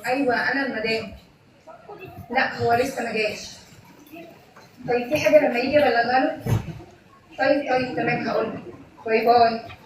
ايوه انا المدام. لا هو لسه ما جاش. طيب في حاجة لما يجي ابلغها له؟ طيب تمام هقول له. bye bye.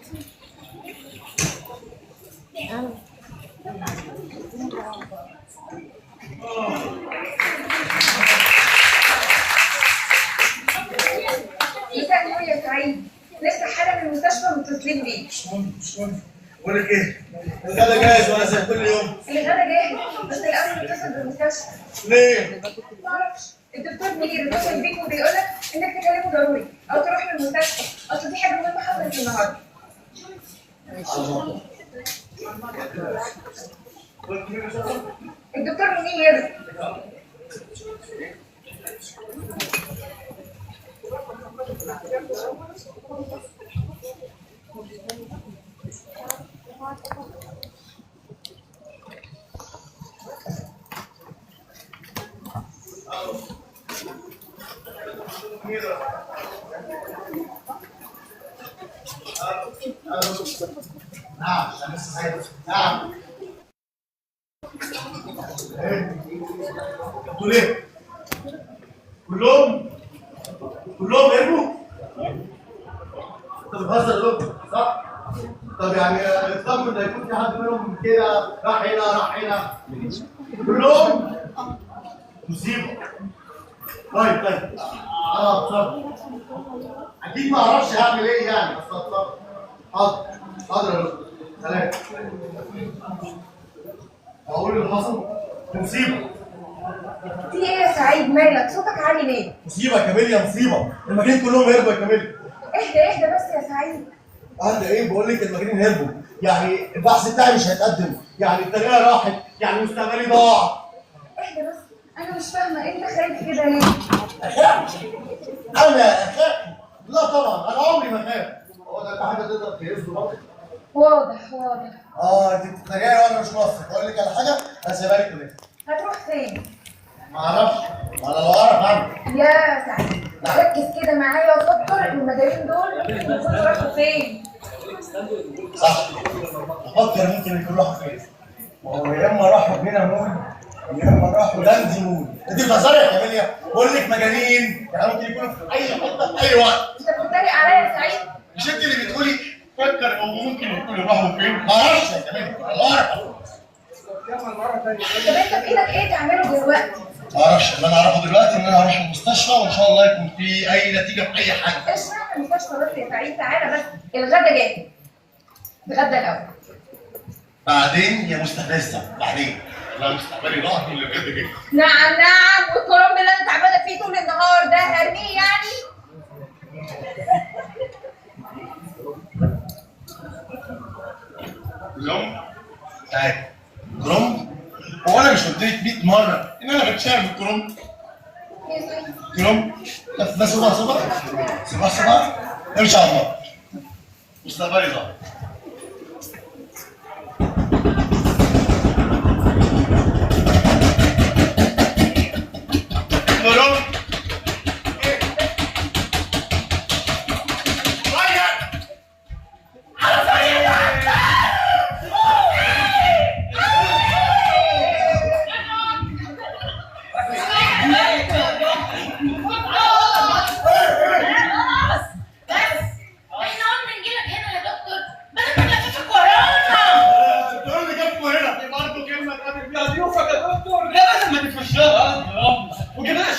مساء النور يا سعيد، لسه حالا من المستشفى متصلين بيك. مش مهم مش مهم. بقول لك ايه؟ الغدا جاهز ولا زي كل يوم؟ الغدا جاهز بس الاول اتصل بالمستشفى. ليه؟ ما اعرفش، الدكتور منير اتصل بيك وبيقول لك انك تكلمه ضروري او تروح للمستشفى، اصل في حاجة مهمة حصلت النهارده. الدكتور منير. نعم انا لسه سعيد. نعم. ايه؟ بتقول ايه؟ كلهم هربوا؟ انت بتهزر يا دكتور صح؟ طب يعني اطمن ان هيكون في حد منهم كده راح هنا راح هنا. كلهم؟ مصيبة. طيب انا هتصرف. اكيد ما اعرفش هعمل ايه يعني، بس هتصرف. حاضر حاضر يا دكتور، سلام. اقول اللي حصل؟ مصيبة. في ايه يا سعيد مالك؟ صوتك عالي ليه؟ مصيبة يا كاميليا، مصيبة. المجانين كلهم هربوا يا كاميليا. اهدى اهدى بس يا سعيد. اهدى ايه؟ بقول لك المجانين هربوا، يعني البحث بتاعي مش هيتقدم، يعني الطريقة راحت، يعني مستقبلي ضاع. اهدى بس، انا مش فاهمه انت خايف كده ليه؟ اخاف؟ انا اخاف؟ لا طبعا، انا عمري ما اخاف. هو ده حاجة تقدر تهزه برضه؟ واضح واضح. انت بتتريقي وانا مش واثق. اقول لك على حاجة، انا سايبها لك كلها. هتروح فين؟ ما اعرفش، ما انا لو اعرف اعمل. يا سعيد ركز كده معايا وفكر المجانين دول ممكن يكونوا راحوا فين؟ صح، افكر ممكن يكونوا راحوا فين؟ ما هو يا اما راحوا جنينة مول يا اما راحوا لاندي مول. انت بتهزري يا كاميليا؟ بقول لك مجانين، يعني ممكن يكونوا في اي حتة في اي وقت. انت بتتريق عليا يا سعيد؟ مش انت اللي بتقولي فكر هو ممكن يكونوا راحوا فين؟ ما اعرفش يا كاميليا، انا اعرف. طب انت بايدك ايه تعمله دلوقتي؟ ما اعرفش، اللي انا اعرفه دلوقتي ان انا هروح المستشفى وان شاء الله يكون في اي نتيجة في اي حاجة. اشمعنى المستشفى بس يا سعيد؟ تعالى بس، الغدا جاهز. اتغدى الاول. بعدين يا مستفزة، بعدين. لا مستقبلي ضاع اللي بجد كده. نعم نعم، والكرنب اللي انا تعبانة فيه طول النهار ده هرميه يعني؟ كرنب؟ تعالى كرنب؟ هو انا مش قلت لك 100 مرة ان انا بتشاغل بالكرنب؟ كرنب؟ ده صباع صباع صباع صباع، امشي على الله. مستقبلي ضاع. كرنب.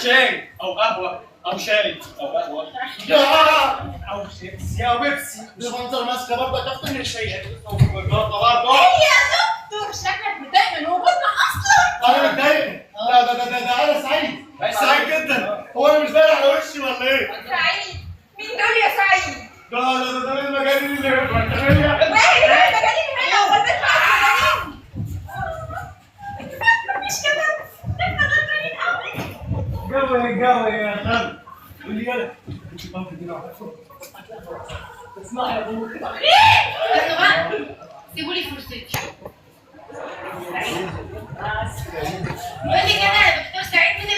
شاي او قهوة او شاي او قهوة او شيبسي او بيبسي. دي منظر ماسكه برضه يا كابتن. الشاي برضه. ايه يا دكتور شكلك متضايق من وجودنا اصلا. انا متضايق؟ لا ده ده ده انا سعيد سعيد جدا. هو انا مش باين على وشي ولا ايه؟ سعيد مين دول يا سعيد؟ ده ده ده المجانين اللي هنا. وايه ده المجانين هنا؟ هو البيت بقى المجانين؟ مفيش كده، احنا غلطانين قوي. جو جو يا خالد قول لي يلا انت بامك دي اسمع يا ابوك. ايه بقى سيبوا لي فرصتي. بقول لك انا يا دكتور سعيد مين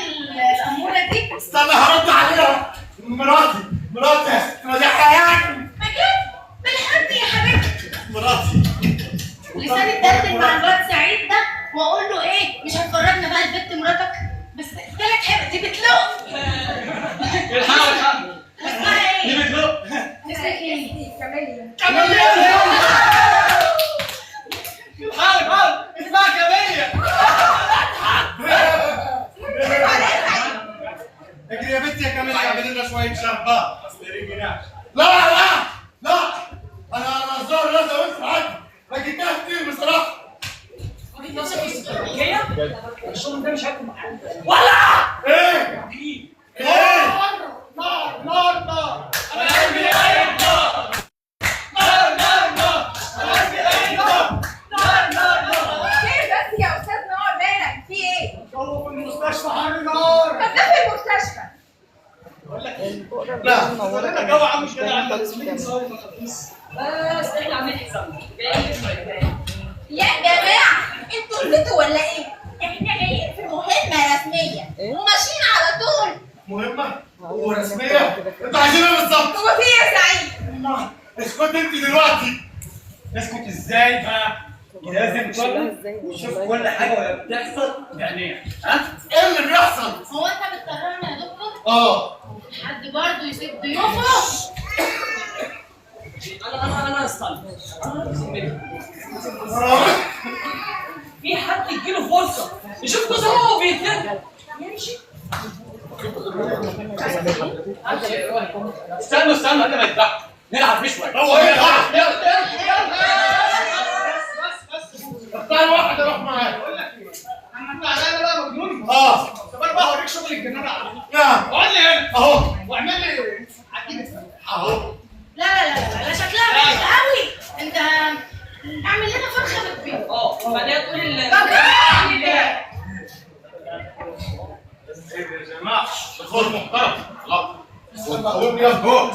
ست يا كامل اعمل لنا شوية شربه. اصل ريجي نعش. لا لا لا، انا الظاهر لا زودت حاجة، لكن ده كتير بصراحة. واجد نفسك في السكرتيرية؟ الشغل ده مش هيكون معاك ولا ايه؟ ايه؟ نار نار نار، انا قلبي قايم نار نار نار نار، انا قلبي قايم نار نار نار نار. خير بس يا استاذ نار، مالك في ايه؟ جوه في المستشفى حر نار. طب ده في المستشفى. بقول لك ايه؟ لا انا الجو عامل كده عندك بس احنا عاملين حسابنا جايين شوية. يا جماعة انتوا نسيتوا ولا ايه؟ احنا جايين في مهمة رسمية وماشيين على طول. مهمة ورسميه؟ انتوا عايزين ايه بالظبط؟ هو في ايه يا سعيد؟ اسكت انت دلوقتي. اسكت ازاي بقى؟ لازم كل وشوف كل حاجة وهي بتحصل بعينيها. ها؟ ايه اللي بيحصل؟ هو انت بتكرهنا يا دكتور؟ اه حد برضه يسيب ضيوفه؟ انا استنى. في حد يديله فرصة يشوف جوزه وهو بيتنقل يمشي؟ استنوا استنوا قبل ما يذبحوا نلعب فيه شوية. هو ايه؟ يلا يلا بس بس بس. اختار واحد اروح معاه. بقول لك ايه؟ عم عليا بقى مجنون. اه طب انا بقى هوريك شغل الجنان على طول. نعم. اقعد لي هنا اهو واعمل لي عجينه. اهو. لا لا لا لا شكلها وحش قوي. انت اعمل لنا فرخة بالبيض. اه وبعدين تقول ال يا جماعة الخوف محترم. خلاص قومني يا فوق.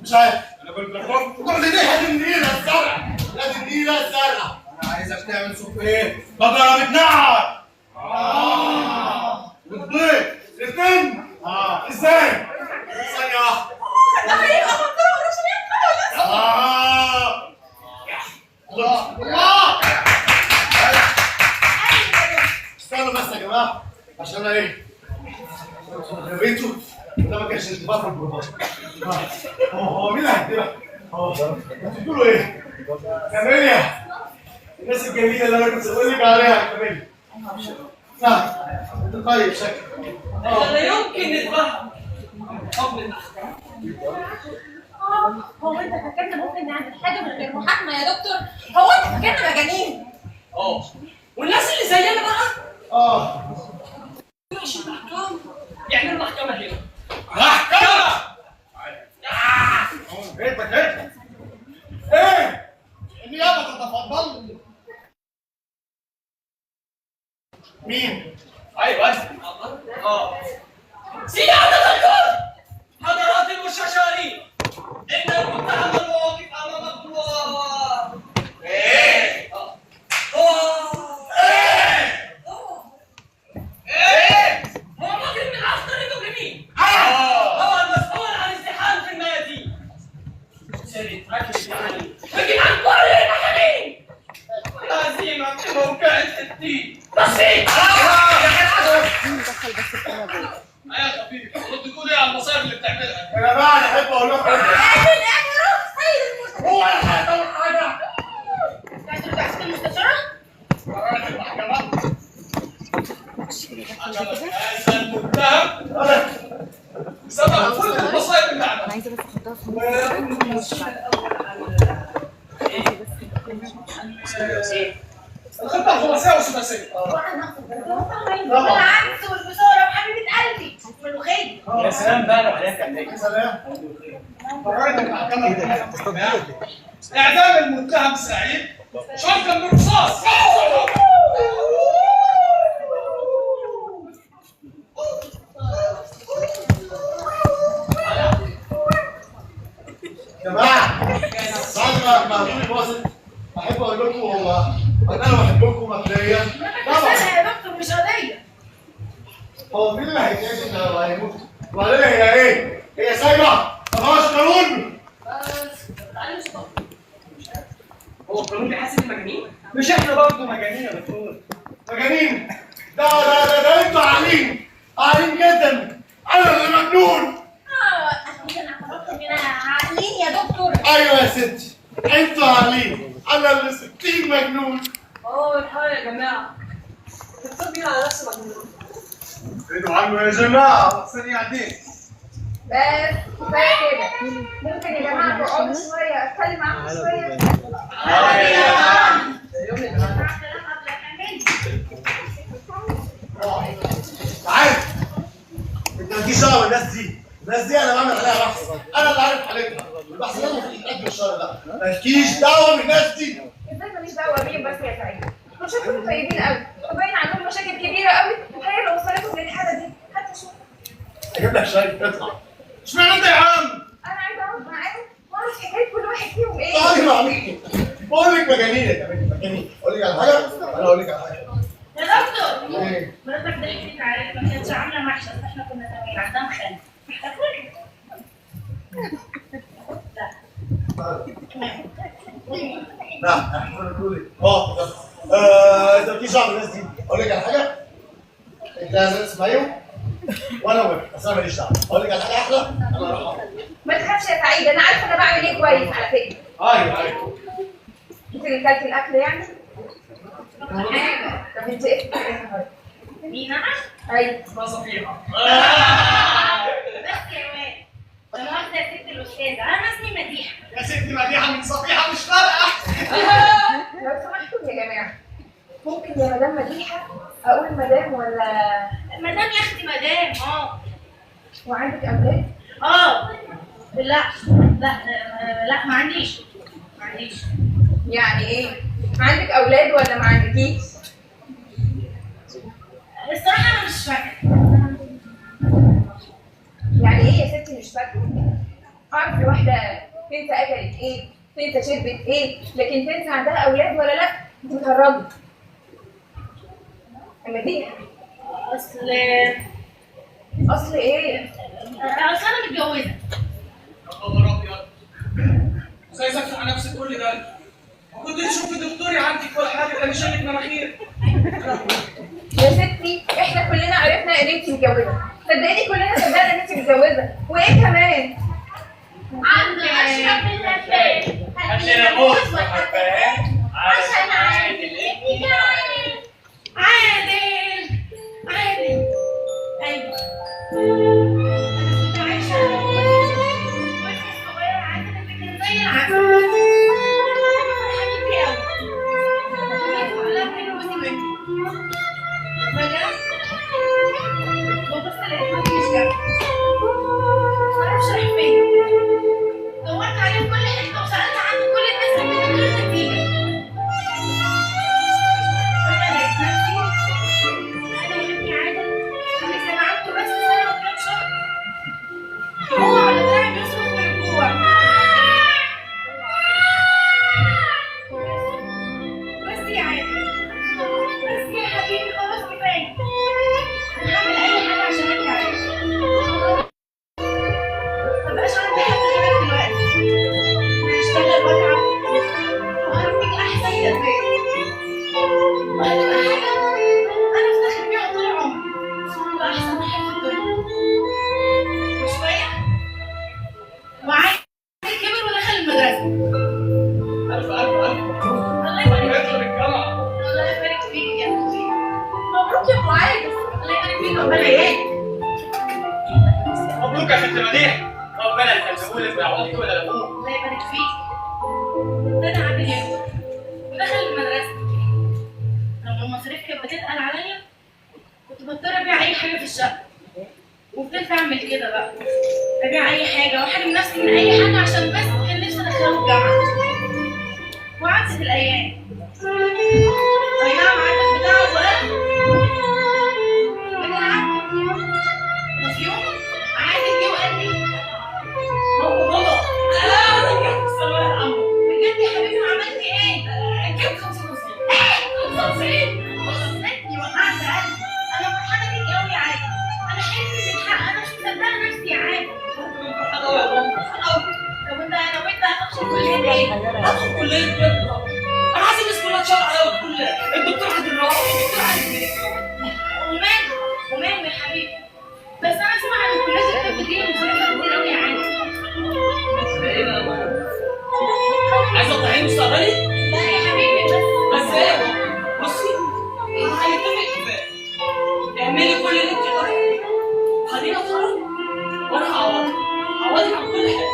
مش عارف انا قلت لكم تقول لي ليه؟ هذه النيله الزرع، هذه النيله الزرع. انا عايزك تعمل صوت ايه؟ بقرة بتنعر. والبيض الاثنين. ازاي؟ ثانية واحدة. ده هيبقى منظره ملوش خالص. الله الله. استنوا بس يا جماعة عشان انا ايه؟ غبيته ده ما كانش انتباه في البروفات. هو مين اللي هيتبع؟ هو انتوا بتقولوا ايه؟ كاميليا، الناس الجميلة اللي انا كنت بقول لك عليها يا كاميليا. نعم انت طيب شكلك. لا يمكن نذبحها حكم المحكمة. هو انت فاكرنا ممكن نعمل حاجة من غير محاكمة يا دكتور؟ هو انت فاكرنا مجانين؟ اه والناس اللي زينا بقى مش المحكمة، يعملوا محكمة هنا. محكمة. ايه ايه؟ النيابة تتفضل. مين؟ ايوه اه سيادة الكل، حضرات المستشارين، إن المتهم الواقف أمامكم هو إيه؟ هو إيه؟ هو مجرم من أخطر المجرمين. هو المسؤول عن ازدحام في الميادين، سرقة أكل يعني بيجي عن كل المحامين، هزيمة في موقع الستين. بسيط. ايوه خفيف، كنت تقول ايه على المصايب اللي بتعملها؟ يا جماعة انا احب اقول لكم اعمل اعمل سيد المستشار. هو انا هدور حاجة. عايز ترجع سيد المستشارة؟ قرارات المحكمة. هذا المتهم سبب كل المصايب اللي عملها. عايزه بس احطها في الخطة الخماسية والسداسية. والعدس والبصارة وحبيبة قلبي والملوخية. يا سلام بقى لو عليها كان يا سلام. قررت المحكمة إعدام المتهم سعيد شنقا بالرصاص. يا جماعة بعد ما هدومي باظت احب اقول لكم هو انا بحبكم مبدئيا. طبعا يا دكتور مش قضية. هو مين اللي هيتأذي لو هيموت؟ وبعدين هي ايه؟ هي سايبه؟ ما فيهاش قانون؟ بس تعالى مش هو القانون بيحاسب المجانين؟ مش احنا برضه مجانين يا دكتور؟ مجانين؟ ده ده ده ده انتوا عاقلين، عاقلين جدا. انا اللي مجنون. اخيرا اعترفت اننا عاقلين يا دكتور. ايوه يا ستي انتوا عاقلين، انا اللي 60 مجنون. اه الحقيقة يا جماعة الدكتور بيقول على نفسه مجنون. ادعوا عنه يا جماعة، ثانية عدين. بس كفاية كده. ممكن يا جماعة تقعدوا شوية اتكلم معاكم شوية؟ تعال، انت مالكيش دعوه بالناس دي، الناس دي انا بعمل عليها بحث، انا اللي عارف حالتها، والبحث ده المفروض يتقدم الشهر ده، مالكيش دعوه بالناس دي. ازاي ماليش دعوه بيهم بس يا سعيد؟ دول شكلهم طيبين قوي، وباين عندهم مشاكل كبيرة قوي، وهي اللي وصلتهم للحالة دي. حتى شوف. اجيب لك شاي اطلع. اشمعنى انت يا عم؟ انا عايزه اقعد معاهم واعرف حكاية كل واحد فيهم ايه. تعالي مع مين؟ بقول لك مجانين يا كمان، مجانين. اقول لك على حاجة؟ انا اقول لك على حاجة. يا دكتور ايه؟ مراتك ضحكت عليك، ما كانتش عامله وحشة، بس احنا كنا تمام، عندها مخلف. تاكل؟ لا احنا كنا بنقول ايه؟ انت مالكيش دعوه بالناس دي، اقول لك على حاجة؟ انت لازم تسمعيهم وانا وافق، بس انا ماليش دعوه. اقول لك على حاجة احلى؟ انا هروح اقعد. ما تخافش يا سعيد، انا عارفه انا بعمل ايه كويس على فكرة. ايوه ايوه. انت اللي كلتي الاكل يعني؟ طب انت ايه بتاكلي النهارده؟ مين انا؟ ايوه. اسمها صفيحه. بس يا واد، لا مؤاخذة يا ست الاستاذة، انا اسمي مديحه. يا ستي مديحه من صفيحه مش فارقه. لو سمحتوا يا جماعة، ممكن يا مدام مديحه اقول مدام ولا مدام يا اختي مدام. وعندك اولاد؟ لا لا لا، ما عنديش ما عنديش. يعني ايه؟ عندك اولاد ولا ما عندكيش؟ الصراحة انا مش فاكره. يعني ايه يا ستي مش فاكره؟ اعرف الواحدة تنسى اكلت ايه، تنسى شربت ايه، لكن تنسى عندها اولاد ولا لا؟ انت بتهرجي. مديحه اصل ايه؟ اصل انا متجوزة. يا خبر ابيض، ازاي ساكته على نفسك كل ده؟ ما كنت تشوفي دكتور يعالجك ولا حاجة، ده مش شايلك مناخير. يا ستي احنا كلنا عرفنا ان انت متجوزة، صدقيني كلنا صدقنا ان انت متجوزة، وايه كمان؟ عم اشرب من اللبان، هات موز وحبهان عشان عادل ابني جعان. عادل عادل. ايوه انا كنت عايشه وابني الصغير عادل اللي كان زي العسل، فرحانين بيه قوي، كلها بينه وبين بنتي. فجأة ببص لقيت مفيش جنبي، معرفش راح فين. دورت عليه في كل حتة وسألت عنه كل الناس اللي من غير نتيجة. فجأة لقيت نفسي أنا وابني عادل اللي كان عنده بس سنة وكام شهر، هو على دراعي بيصرخ من الجوع. بس يا عادل، بس يا حبيبي، خلاص كفاية، أنا هعمل أي حاجة عشان أرجع أعيش. مبقاش عندي حد غيرك دلوقتي. أنا هشتغل وأتعب وهربيك أحسن تربية، وهتبقى حاجة أنا أفتخر بيها طول عمري، وتبقى أحسن واحد في الدنيا. وشوية وعادل كبر ودخل المدرسة. الف الف الف الله يبارك ادخل فيك. الجامعة. الله يبارك فيك يا أخوي. مبروك يا ام عادل. الله يبارك فيك ربنا يعينك. مبروك يا ست مديحه، ربنا يخليهولك ويعوضك ولا ابوه. الله يبارك فيك. ابتدى عادل يكبر ودخل المدرسة. لما المصاريف كانت بتتقل عليا كنت بضطر ابيع اي حاجة في الشقة، وفضلت اعمل كده بقى، ابيع اي حاجة واحرم نفسي من اي حاجة عشان بس كان نفسي ادخله الجامعة. وعدت الايام، اي نعم عدت بتعب وألم، لكن عدت. وفي يوم عادل جه وقال لي: بابا بابا، انا نجحت في الثانوية العامة. بجد يا حبيبي عملت ايه؟ جبت 95. 95. بصتني وقعت قلبي. انا فرحانة بيك قوي يا عادل، انا حلمي بيتحقق، انا مش مصدقه نفسي يا عادل. فرحانة قوي يا بابا، فرحانة قوي. طب انت نويت بقى تدخل كليه ايه؟ ادخل كليه طب. انا عايز الناس كلها تشاور عليا وتقول الدكتور عادل راح، الدكتور عادل جه. وماله وماله يا حبيبي، بس انا اسمع ان كليه الطب دي مصاريفها كتير قوي يا عادل. بس ايه بقى؟ عايزه تضيعي مستقبلي؟ لا يا حبيبي بس بس ايه؟ بصي، هنتفق اتفاق. اعملي كل اللي انت بعدين اتخرج وانا هعوضك، هعوضك عن كل حاجة.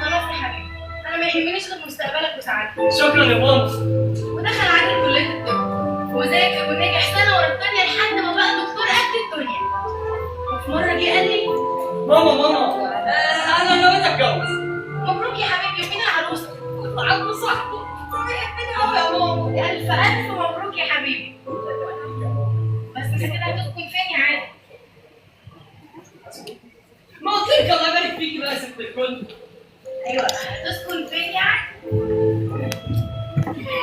خلاص يا حبيبي، انا ما يهمنيش غير مستقبلك وسعادتك. شكرا يا ماما. ودخل عادل كليه الطب وذاكر ونجح سنة ورا الثانية لحد ما بقى دكتور قد الدنيا. وفي مرة جه قال لي ماما ماما انا نويت اتجوز. مبروك يا حبيبي، ومين العروسة؟ عبد صاحبي. بيحبني قوي يا ماما. الف الف مبروك يا حبيبي. بس انت كده هتسكن فين يا عادل؟ ما قلت لك الله يبارك فيكي بقى يا ست الكل. ايوه هتسكن فين يا عادل؟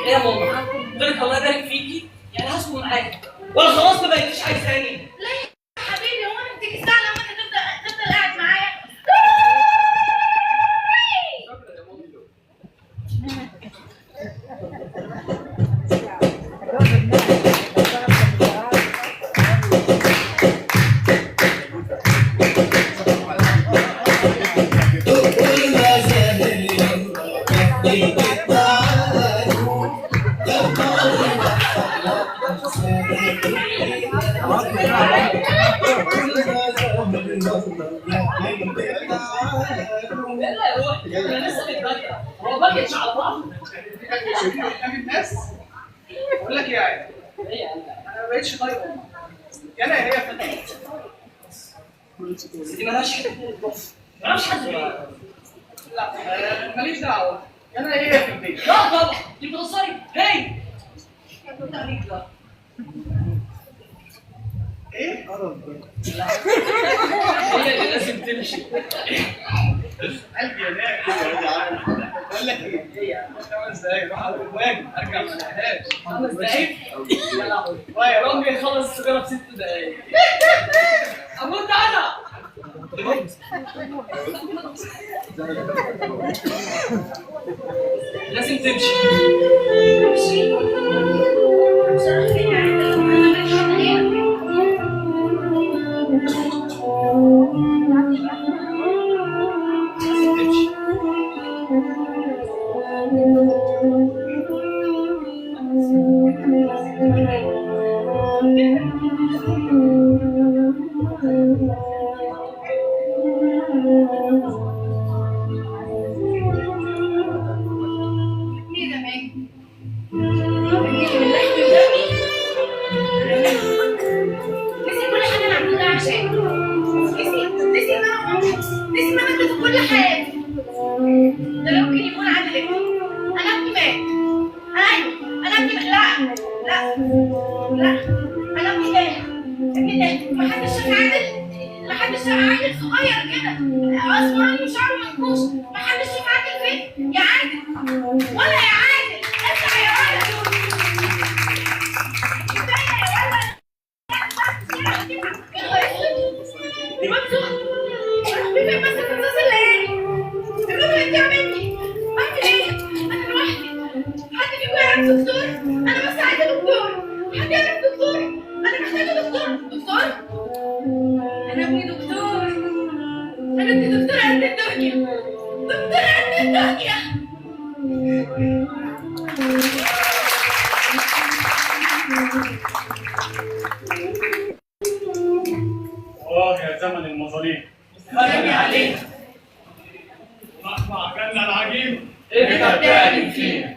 ايه يا ماما؟ قلت لك الله يبارك فيكي يعني هسكن معاكي ولا خلاص ما بقيتيش عايزاني؟ لا يا حبيبي، هو انا بديك الساعة لما انت تفضل قاعد معايا؟ شكرا يا ماما. يلا يا روحي، انا لسه متبدل، هو باكج على بعض. شايفين قدام الناس؟ بقول لك ايه يا عادل؟ ايه يا عم؟ انا ما بقتش طايق امك. يلا يا هي فتحت. بس دي مالهاش حتة بص، ما اعرفش حد غيري. لا ماليش دعوه، يلا هي في البيت. لا طبعا، دي بتهزري. هي ايه؟ هي اللي لازم تمشي. قلبي يا ناس. بقول لك ايه؟ 5 دقايق روح على الواجب ارجع ما الاقيهاش. 5 دقايق؟ يا لهوي، رامي يخلص السيجارة في 6 دقايق. اموت انا. لازم تمشي. امشي؟ مش هروح فين يا عادل؟ انا ماليش حد غيرك. لازم تمشي. ايه ده ماجد؟ ابني من لحمي ودمي؟ نسي كل حاجة انا عملتها عشانه. نسي ان انا مامته، نسي ان انا اديته كل حياتي. ده لو ممكن يكون عادل ابني. انا ابني مات. ايوه انا ابني مات. لا لا لا، انا ابني تاه، ابني تاه. محدش شاف عادل، محدش شاف عادل صغير كده اسمراني وشعره منكوش. محدش شاف عادل فين يا عادل؟ ولا يا عادل اطلع يا ولد. كفاية يا ولد. يا نهار اسود، الواد سخن. راح فين بس في نصاص الليالي؟ الواد هيضيع مني. اعمل ايه؟ انا لوحدي. حد فيكم يعرف دكتور؟ انا بس عايزه دكتور. حد يعرف دكتور؟ انا محتاجه دكتور. دكتور؟ انا ابني دكتور. انا ابني دكتور قد الدنيا، دكتور قد الدنيا. اه يا زمن المظالم، غني عليك. مهما عجلنا العجين انت بتعلم فينا.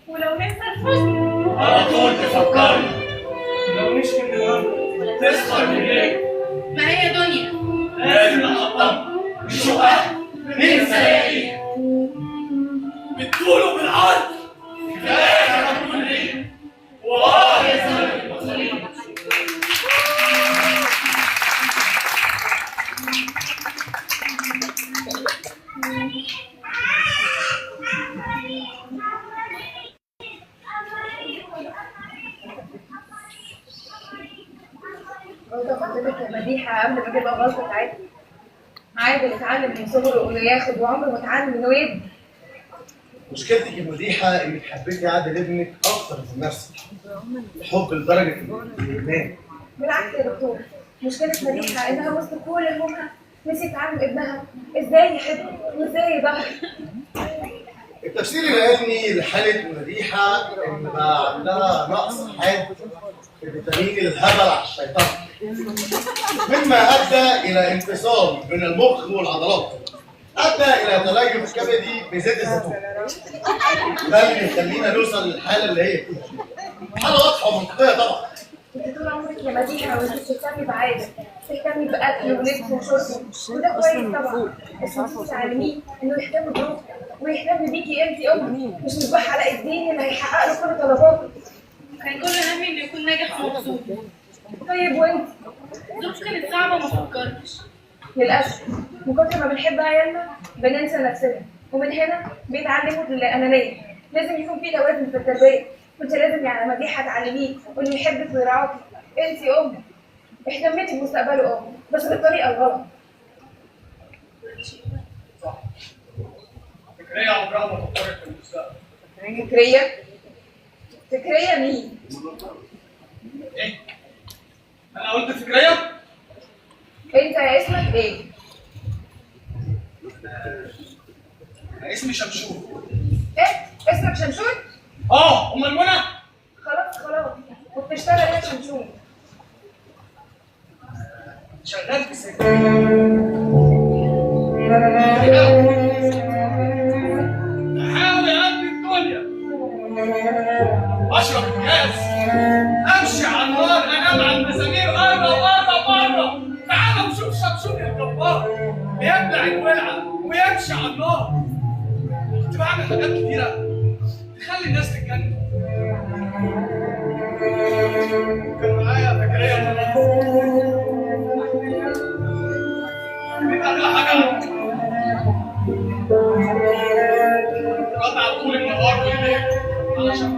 ولو ننسى الحزن على طول تفكرني، لو نشكي من الهم تسخر مننا. ما هي دنيا لازم نحطمها نشقها ننسى لياليها بالطول وبالعرض. كفاية على طول ليه. واه يا زمن المظالم. غلطة غلطتك يا مديحة قبل ما تبقى غلطة عادل. عادل اتعلم من صغره انه ياخد، وعمره ما اتعلم انه يدي. مشكلتك يا مديحه انك حبيتي عادل ابنك اكتر من نفسك. الحب لدرجة الادمان. بالعكس يا دكتور، مشكلة مديحة انها وسط كل همومها نسيت تعلم ابنها ازاي يحب وازاي يضحي. التفسير العلمي لحاله مديحه ان بقى عندها نقص حاد في فيتامين الهبل على الشيطان. مما ادى الى انفصال بين المخ والعضلات، ادى الى تليف كبدي بزيت الزيتون. ده اللي يخلينا نوصل للحالة اللي هي فيها. حاله واضحة ومنطقيه طبعا. انت طول عمرك يا مديحه وانت بتهتمي بعادة، بتهتمي باكل ولبس وشرب، وده كويس طبعا، بس انت تعلميه انه يهتم بروحه ويهتم بيكي انت امه، مش مصباح علاء الدين اللي هيحقق له كل طلباته. كان كل همي انه يكون ناجح ومبسوط. طيب وانت؟ الظروف كانت صعبة وما فكرتش. للاسف من كتر ما بنحب عيالنا بننسى نفسنا، ومن هنا بيتعلموا الانانية. لازم يكون في توازن في التربية، وانت لازم يا مديحه تعلميه وانه يحبك ويرعاكي. انت ام اهتمتي بمستقبله بس بالطريقة الغلط. صح. فكرية عمرها ما فكرت في المستقبل. فكرية؟ فكرية مين؟ ايه؟ انا قلت فكرية؟ انت اسمك ايه؟ أنا اسمي شمشون. ايه؟ اسمك شمشون؟ اه، امال منى؟ خلاص خلاص، وبتشتغل ايه يا شمشون؟ شغال في سجن. احاول اقضي الدنيا، اشرب الكاس، امشي على النار، انام على المزامير، بره بره بره. تعالوا نشوف شمشون الجبار بيبلع الولعه ويمشي على النار. كنت بعمل حاجات كتيرة تخلي الناس تتجنن. كان معايا فكرية كانت اغلى حاجة عندي. قطع طول النهار والليل علشان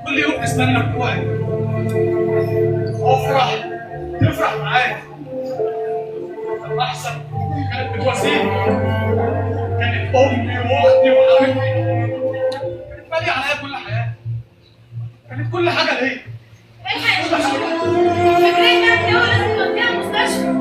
كل يوم تستنى رجوعي، افرح تفرح معايا. لما احسن كانت بتواسيني، كانت امي واختي وحبيبتي، كانت ماليه عليا كل حياتي، كانت كل حاجة ليا. الحق يا شمشون، فكرية تعبت أوي، لازم نوديها المستشفى.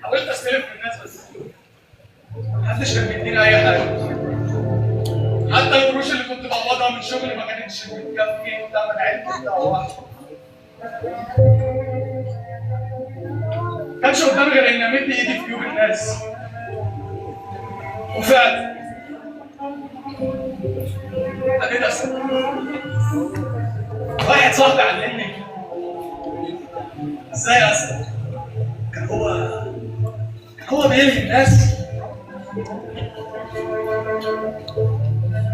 حاولت استلف من الناس بس محدش كان بيديني اي حاجة. حتى القروش اللي كنت بقبضها من شغلي ما كانتش بتكفي ثمن علبة بتاع واحد. كانش قدامي غير اني امد ايدي في جيوب الناس، وفعلا ابتديت اسال. واحد صاحبي علمني ازاي اسال. كان هو بيلهي الناس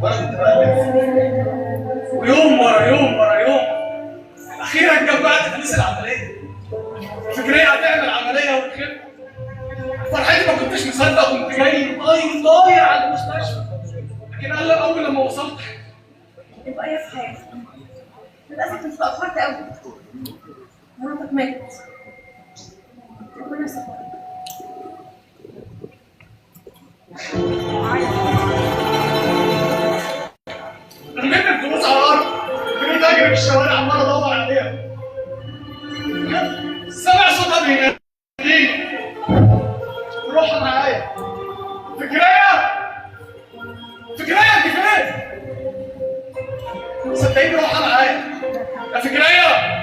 وانا كنت بقلب، ويوم ورا يوم ورا يوم اخيرا جمعت فلوس العملية. فكرية هتعمل عملية وتخف. فرحتي ما كنتش مصدق، كنت جاي طاير طاير على المستشفى. لكن قال لي اول لما وصلت يبقى ايه في حياتك؟ للاسف انت اتاخرت قوي، مراتك ماتت. ربنا يصبرك. رميت الفلوس على الارض، بقيت اجري في الشوارع عمال ادور عليها. سامع صوتها بيناديني، روحها معايا. فكرية، فكرية انت فين؟ صدقيني روحها معايا يا فكرية.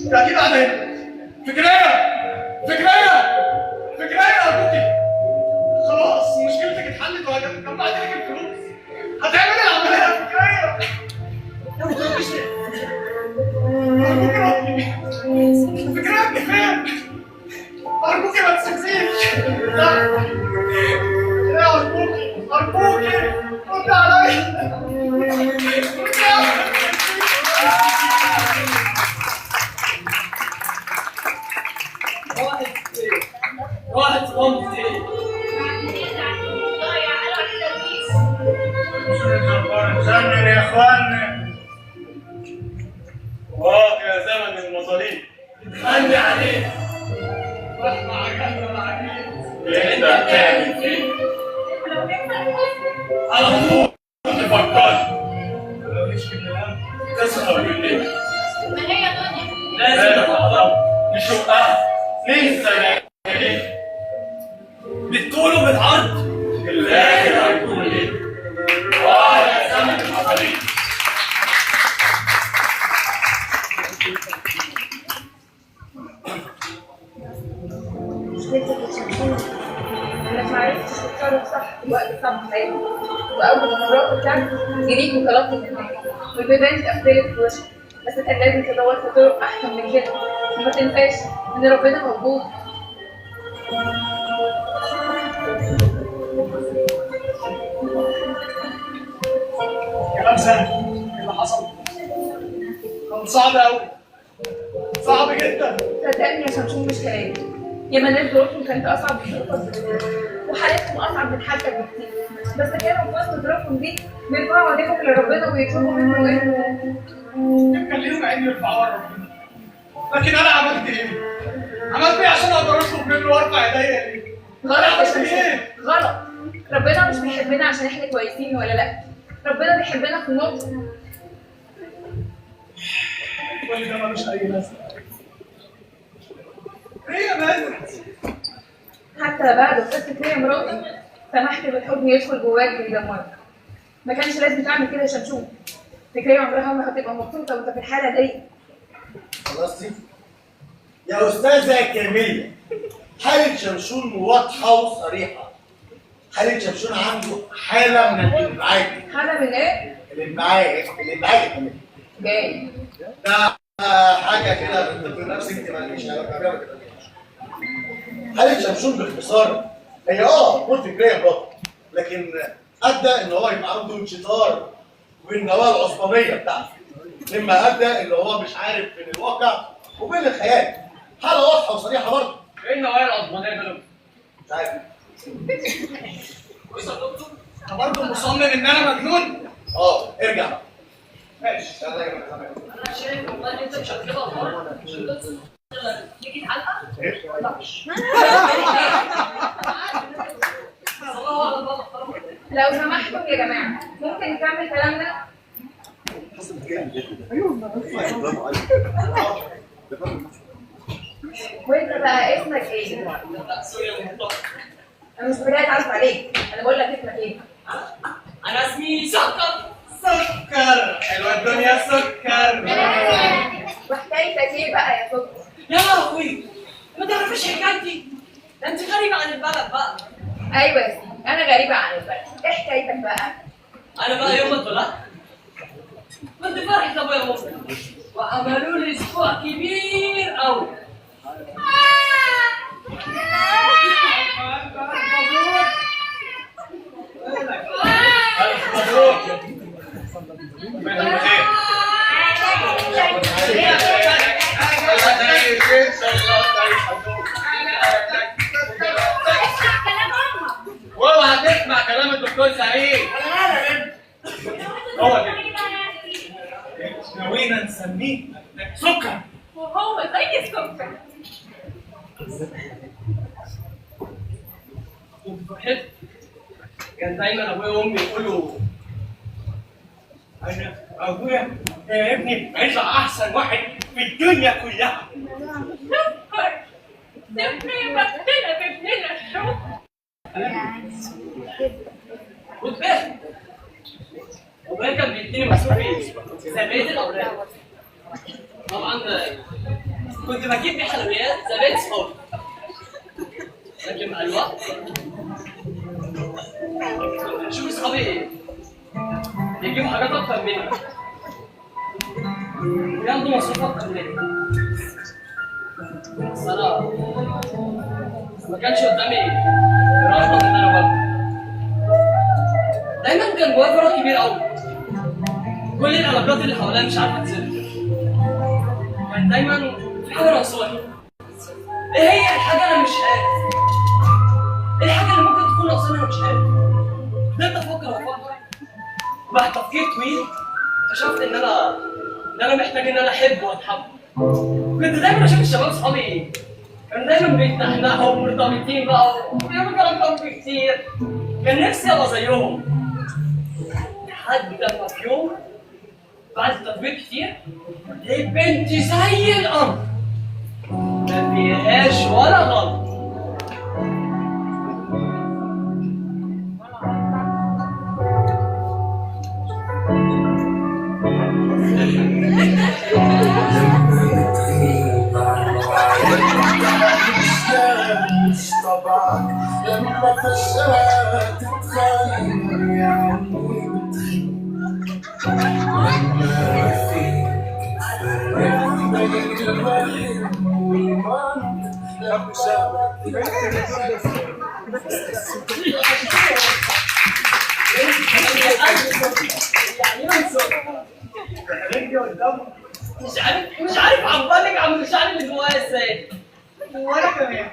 انت اكيد قاعدة هنا. فكرية، فكرية، فكرية ارجوكي. خلاص مشكلتك اتحلت وجمعت لك الفلوس، هتعملي العملية يا فكرية. ما تقوليش ليه؟ أرجوكي ردي. فكرية انت فين؟ أرجوكي ما تسيبنيش. لا لا أرجوكي، أرجوكي ردي عليا. ردي عليا. راحت في غمضة عين. ضايع قالوا عليه تلبيس. نزمن يا اخوانا. واه يا زمن المظالم غني عليه. رحمة عجلنا العجيب انت بتعمل فيه ولو يحصل حزن على طول تفكر، لو نشكي من الهم تسهر بالليل. ما هي دنيا لازم نتعلم نشقها، ننسى لياليها. بالطول وبالعرض. في الاخر هنكون ايه؟ ولا زمن الحصري. مشكلتك يا شمشون انك معرفتش تتصرف صح في الوقت الصعب في حياتك، واول ما مراتك تعبت جريت وطلبت منها والبيبان اتقفلت في وشك، بس كان لازم تدور في طرق احسن من كده. وما تنساش ان ربنا موجود. كلام سهل. اللي حصل كان صعب قوي، صعب جدا. صدقني يا شمشون مش كلام، ياما ناس ظروفهم كانت اصعب من ظروفك وحالتهم اصعب من حالتك بكتير، بس كانوا في وسط ظروفهم دي بيرفعوا ايديهم لربنا ويطلبوا منه ايه؟ كان ليهم عين يرفعوها لربنا، لكن انا عملت ايه؟ عملت ايه عشان اقدر اطلب منه وارفع ايديا ليه؟ غلط يا شمشون، غلط. ربنا مش بيحبنا عشان احنا كويسين ولا لا، ربنا بيحبنا في النص. كل ده ملوش اي لازمه. ايه يا مازن؟ حتى بعد قصة هي مراتي سمحت بالحضن يدخل جواك ويدمرك. ما كانش لازم تعمل كده يا شمشون. فكرية عمرها ما هتبقى مبسوطة وانت في الحالة دي. خلصتي؟ يا استاذه كاميليا، حالة شمشون واضحة وصريحة. حالة شمشون عنده حالة من الانبعاج. حالة من ايه؟ الانبعاج، الانبعاج يا كاميليا. جاي. ده حاجة كده في الطب النفسي انت مالكيش علاقة بيها، ما تتكلميش. حالة شمشون باختصار هي قول فكرية مراته، لكن أدى إن هو يبقى عنده انشطار والنواة العصبانية بتاعته، مما أدى إن هو مش عارف بين الواقع وبين الخيال. حالة واضحة وصريحة برضه. ايه النوايا العصبانية دول؟ مش عارف. بص يا دكتور، انت برضه مصمم ان انا مجنون؟ ارجع بقى. ماشي. يلا يا جماعة. انا شايف والله ان انت مش هتجيبها خالص. عشان تيجي حلقة؟ لو سمحتم يا جماعة ممكن نكمل كلامنا؟ وانت بقى اسمك ايه؟ لا sorry يا دكتور، انا مش بداية اتعرف عليك، انا بقول لك اسمك ايه؟ انا اسمي سكر. سكر، حلوة الدنيا سكر. وحكايتك ايه بقى يا سكر؟ يا لهوي، ما تعرفيش حكايتي؟ ده انت غريبة عن البلد بقى. ايوه يا سيدي، انا غريبة عن البلد. ايه حكايتك بقى؟ انا بقى يوم ما اتولدت كنت فرحة ابويا وامي، وعملوا لي اسبوع كبير قوي. الف مبروك. واوعى تسمع كلام الدكتور سعيد. هو كده. ناوينا نسميه سكر. وهو زي السكر. وفرحتي كان دايما ابويا وامي يقولوا انا ابويا يا ابني هيطلع احسن واحد في الدنيا كلها. سكر سيبني بختنا في ابننا الشوك. وكبرت. ابويا كان بيديني مصروفي زي بقية الاولاد. طبعا كنت بجيب بيه حلويات زي بقية صحابي، لكن مع الوقت كنت بشوف اصحابي بيجيبوا حاجات اكتر مني وياخدوا مصروف اكتر مني. بس انا ما كانش قدامي رغبة ان انا برضه. دايما كان جوايا فراغ كبير قوي، كل العلاقات اللي حواليا مش عارفه تسد. كان دايما في حاجة ناقصاني. ايه هي الحاجة؟ انا مش عارف ايه الحاجة اللي ممكن تكون ناقصاني، انا مش عارف. فضلت افكر وافكر، وبعد تفكير طويل اكتشفت ان انا محتاج ان انا احب واتحب. كنت دايما اشوف الشباب صحابي كانوا دايما بيتنحنحوا ومرتبطين بقى وبيعملوا كلام حب كتير. كان نفسي ابقى زيهم، لحد ما في يوم بعد تطبيق كتير لقيت بنتي زي القمر، ما فيهاش ولا غلط. لما بتغيب عن وعيك مش طبعك، لما فجأة تتغير يعني بتغيب، لما فيك تفرق بين الوهم والمنطق، لما مش عارف اعبر لك عن المشاعر اللي جوايا ازاي. وانا كمان.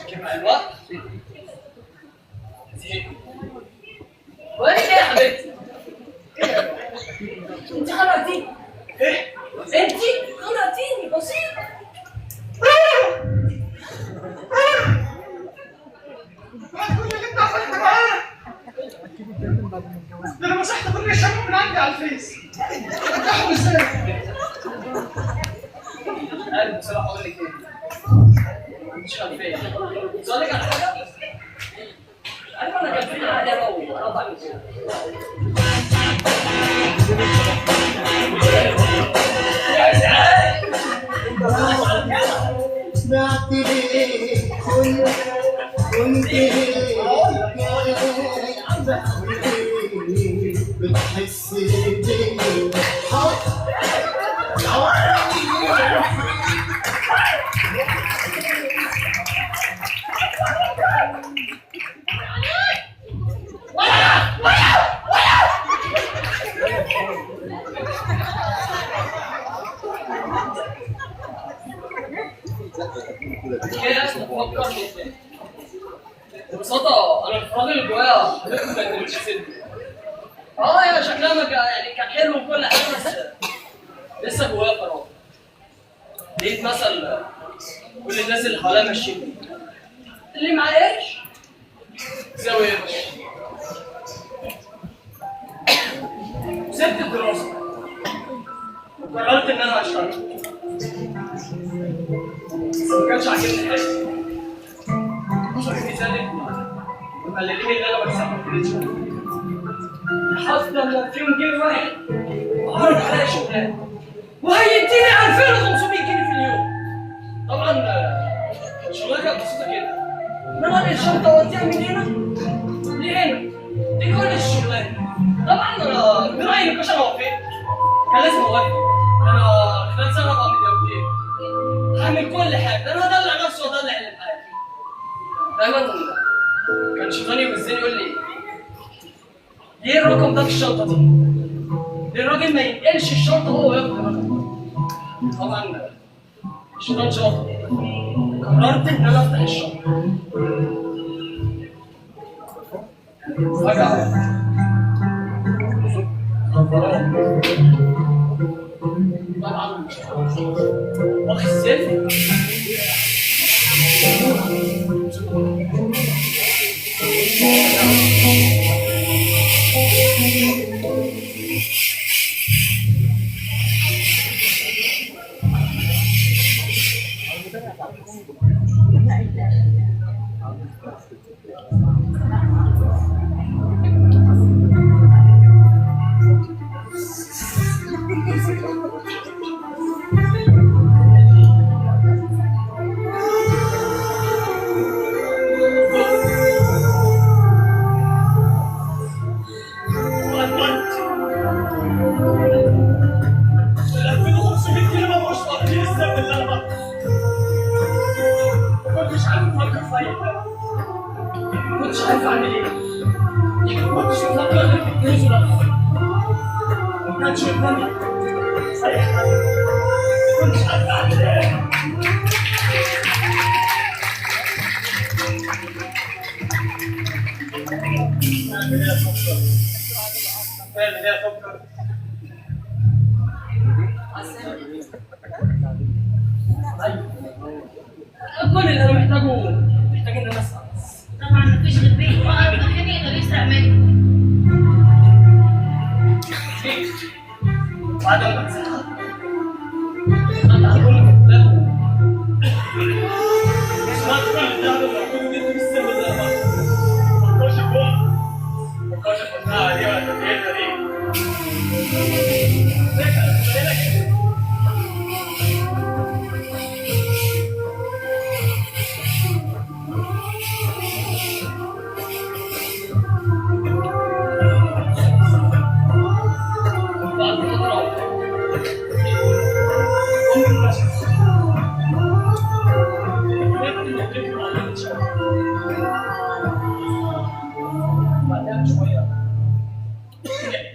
لكن مع الوقت زهقت. بقول لك ايه يا حبيبتي؟ انت خنقتيني. ايه؟ انت خنقتيني بسيطة. بعد كل اللي انت عملته معايا، ده انا مسحت كل الشباب من عندي على الفيس. رجعهم ازاي؟ مش عارف بصراحة اقول لك ايه. ما عنديش خلفية. بس اقول لك على حاجة، مش عارف انا كان فين عقلي انا وانا بعمل كده. يا جدعان سمعت ليه كنت ليه بتحس بيه حط كده بفكر قدام. ببساطة أنا الفراغ اللي جوايا حبيبتي ما كانتش تسد. يا شكلها ما كان يعني كان حلو وكل حاجة، بس لسه جوايا فراغ. لقيت مثل كل الناس اللي حواليا ماشيين بيه، اللي معاه قرش يساوي قرش. سبت الدراسة وقررت إن أنا أشتغل، بس ما كانش عاجبني حاجة. مصاريفي زادت ومقللين اللي انا بكسبه في الشغل، لحد لما في يوم جه واحد وعرض عليا شغلانة وهيديني 2500 جنيه في اليوم. طبعا الشغلانة كانت بسيطة جدا، ان انا انقل الشنطة واوديها من هنا لهنا، دي كل الشغلانة. طبعا انا من رايي نقاش انا وافقت، كان لازم اوافق. انا خلال سنة ابقى ملياردير، هعمل كل حاجة، انا هدلع نفسي وادلع اللي في حياتي. دايما كان شيطاني يوزني يقول لي ليه الرقم ده في الشنطة دي؟ ليه الراجل ما ينقلش الشنطة هو وياخد الرقم؟ طبعا الشيطان شاطر. قررت ان انا افتح الشنطة. فجأة طبعا واخد السلك وقدمت ال 2500 جنيه ما بقوش فاضيين الذنب اللي انا باخده. ما كنتش عارف افكر في اي حاجة، ما كنتش عارف اعمل ايه، ما كنتش بفكر غير في الفلوس والأطفال. ما كانش قدامي اي حاجة، ما كنتش عارف اعمل ايه. اعمل ايه يا سكر؟ اعمل ايه يا سكر؟ ايوه كل اللي انا محتاجه، محتاج ان انا اسال بس. طبعا مفيش غير بيه، واقرب مكان يقدر يسرق منه. انت هتقول لي لا. سمعت كل الدهب الموجود وجبت بالسر ده. ما فكرش في امك، ما فكرش في حزنها عليه ولا تربيتها ليه. ازيك انا كنت قايل لك إيه؟ بعد فترة أمي اكتشفت. عرفت إن الفكرة ما عملتش. بعدها بشوية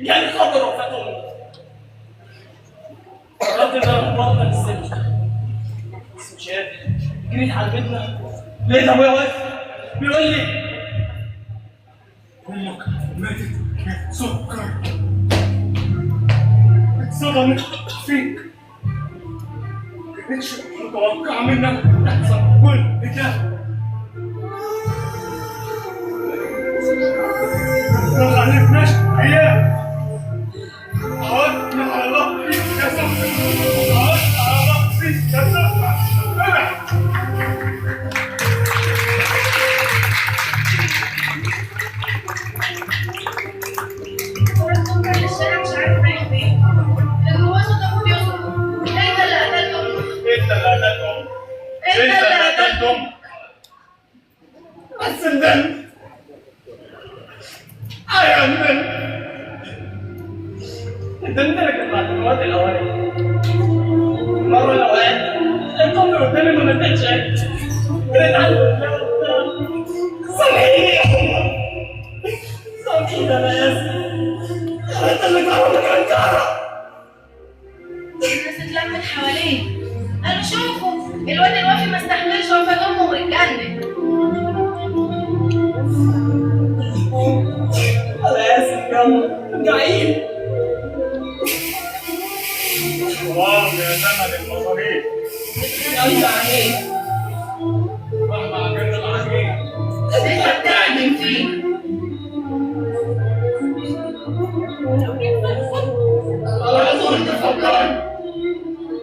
جالي خبر وفاة أمي. قررت إن أنا أبطل السجن، بس مش قادر. جريت على بيتنا لقيت أبويا واقف بيقول لي امك ماتت من سكر، اتصدمت فيك، ما كانتش متوقعه منك تحصل كل ده. ما خلفناش عيال. عودنا على الله فيك يا سكر، عودنا على الله فيك يا سكر. ابعد. خرج سكر للشارع مش عارف رايح فين. اللي جواه صوت ابوه بيصرخ: انت اللي قتلت امك، انت اللي قتلت امك، انت اللي قتلت امك. بس ندمت، I am ندمت. الدنيا اللي كانت بعد الوقت الأولاني. المرة الأولانية لقيت أمي قدامي ما ماتتش. جريت على سامحيني يا أمي، سامحيني، أنا آسف. أنت اللي كهربك كان كهرب. الناس اتلمت حواليه، قالوا شوفوا الواد الوافي ما استحملش وفاة امه واتجنن. أنا آسف يا أمي، ارجعيلي. واو يا زمن المصاريف، أيوة عينيك. مهما عجلنا العجين انت بتعجن فيه. على طول تفكرني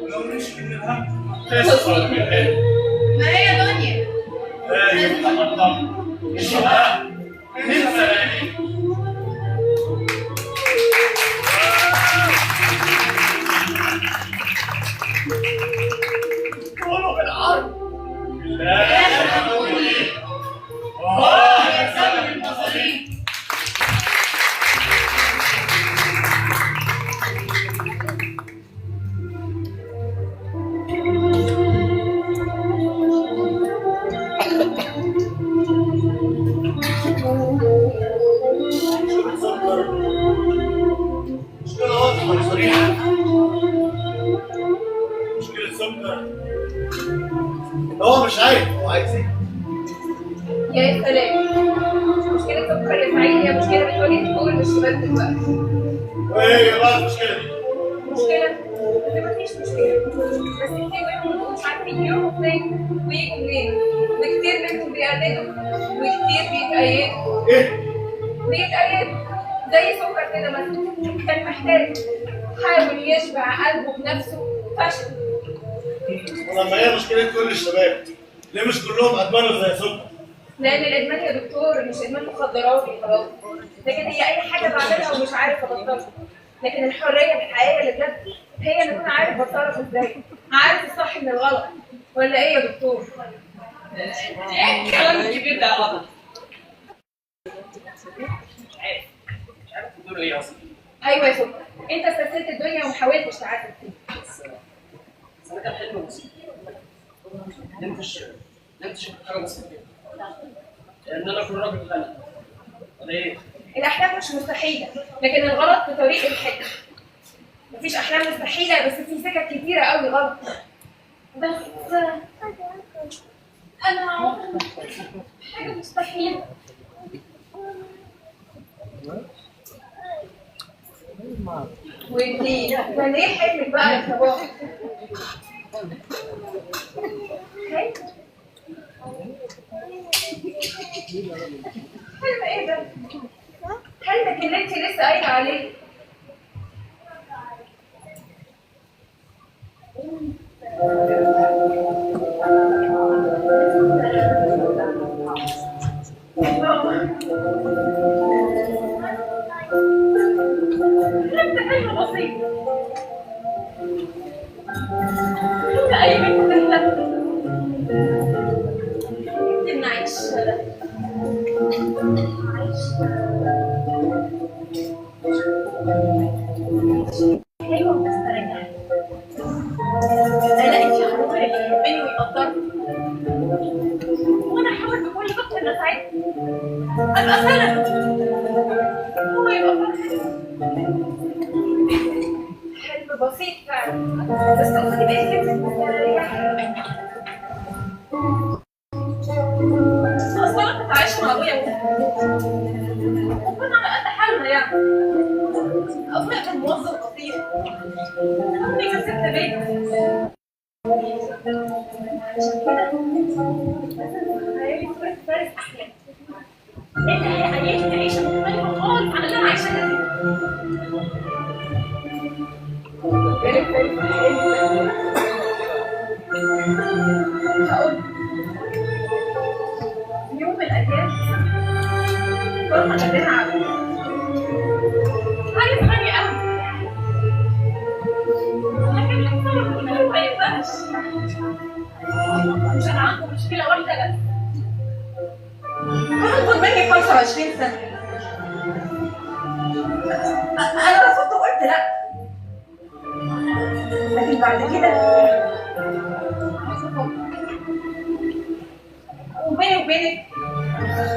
لو نشكي من الهم تسخر من الهم. ما هي دنيا لا يتحطم الشباب ننسى العيد. قولوا بالعرض. لا هنقول ايه؟ آه. يا زمن المصاريف. مشكلة سكر مشكلة واضحة وصريحة. مشكلة سكر إن هو مش عارف هو عايز إيه. يا سلام، مشكلة سكر يا سعيد هي مشكلة بتواجه كل الشباب دلوقتي. وإيه بقى المشكلة دي؟ مشكلة؟ ده مفيش مشكلة، بس كتير منهم مبقوش عارفين يروحوا فين ويجوا منين، وكتير منهم بيقلدوا وكتير بيتأيدوا. إيه؟ بيتأيدوا زي سكر كده مثلا، كان محتاج حاول يشبع قلبه بنفسه، فشل. ولما هي مشكلة كل الشباب، ليه مش كلهم أدمنوا زي سكر؟ لأن الإدمان يا دكتور مش إدمان مخدرات وخلاص، لكن هي أي حاجة بعملها ومش عارف أبطلها. لكن الحرية الحقيقية اللي بجد هي إن أكون عارف بتصرف إزاي، عارف الصح من الغلط، ولا إيه يا دكتور؟ إيه الكلام الكبير ده يا قمر؟ مش عارف، مش عارف تقول إيه أصلا. أيوه يا سكر، أنت استسهلت الدنيا وما حاولتش تعدل فيها. بس أنا كان حلمي بسيط. نمت حاجة بسيطة كده، إن أنا أكون راجل غني. ولا إيه؟ الأحلام مش مستحيلة، لكن الغلط في طريق الحلم. مفيش أحلام مستحيلة، بس في سكك كتيرة قوي غلط. بس انا عمري حاجة مستحيلة. وانتي كان ايه حلمك بقى يا صباح؟ حلم؟ حلم ايه ده؟ حلمك اللي انت لسه قايله عليه. صغيرة، وانا احاول بكل طاقتي ان اساعده، ابقى سند، هو يبقى فرحان. حلم بسيط فعلا، بس تاخدي بالك. اصل انا كنت عايشه مع ابويا وكنا على قد حالنا يعني. ابويا كان موظف بسيط، امي كانت ست بيت. عشان كده لازم صورة فارس احلى اللي هيعيشني عيشه مختلفة خالص عن اللي انا عايشاها دي. هقول في يوم من الايام بابا جابلنا عريس، عريس غني قوي، لكن حسابه كله ما يقدرش. كان عنده مشكلة واحدة بس، كان اكبر مني ب 25 سنة. انا رفضت وقلت لا، لكن بعد كده وبيني وبينك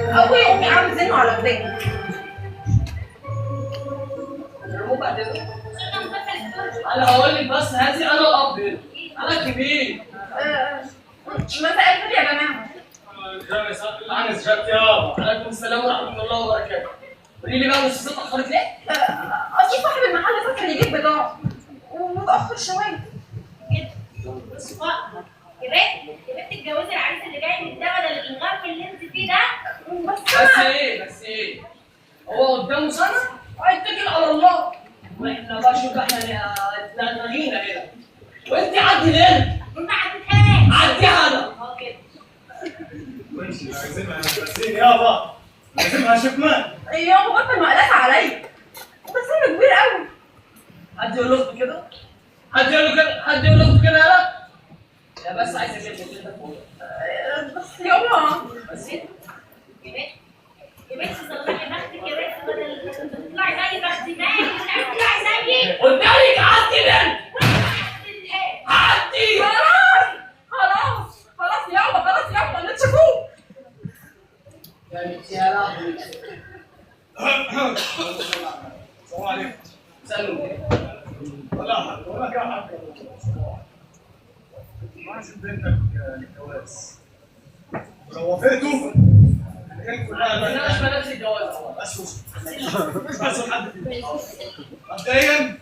ابويا وامي قعدوا يزنوا على وداني. انا هقول لك بس هاتي، انا الاب هنا، انا الكبير. مساء الخير يا جماعة. عليكم السلام ورحمة الله وبركاته. قولي لي بقى المؤسسة اتاخرت ليه؟ اصل صاحب المحل فكر يجيب بضاعة ومتاخر شوية. بس فاطمة يا بنت يا بنت اتجوزي العريس اللي جاي من ده بدل الغرب اللي انت فيه ده. بس ايه هو قدامه سنة وهيتكل على الله، واحنا بقى شوف احنا اتلغينا هنا وانت عدي لنا. انت عديتها عديها انا. اه كده. ماشي عايزينها بس يابا، عايزينها شكمان. يابا بطل مقلقة عليا، ده سنة كبير قوي. حد يقول له كده؟ حد يقول له كده؟ حد يقول له كده؟ يلا يا بس عايز اجيب كده فوق. بس يابا بس يا بنت يا بنت صلحي بختك يا بنت، بدل تطلعي زي بختي مالك، مش عايزه تطلعي زيي. قدامك عدي لنا، عدي. خلاص خلاص خلاص يابا، خلاص يابا اللي تشوفوه. يا لهوي. السلام عليكم. سلام. ولا حاجة ولا كام حاجة. عايز بنتك للجواز، ولو وافقتوا العيال كلها ما بلاش الجواز. بس بس حد فيهم مبدئيا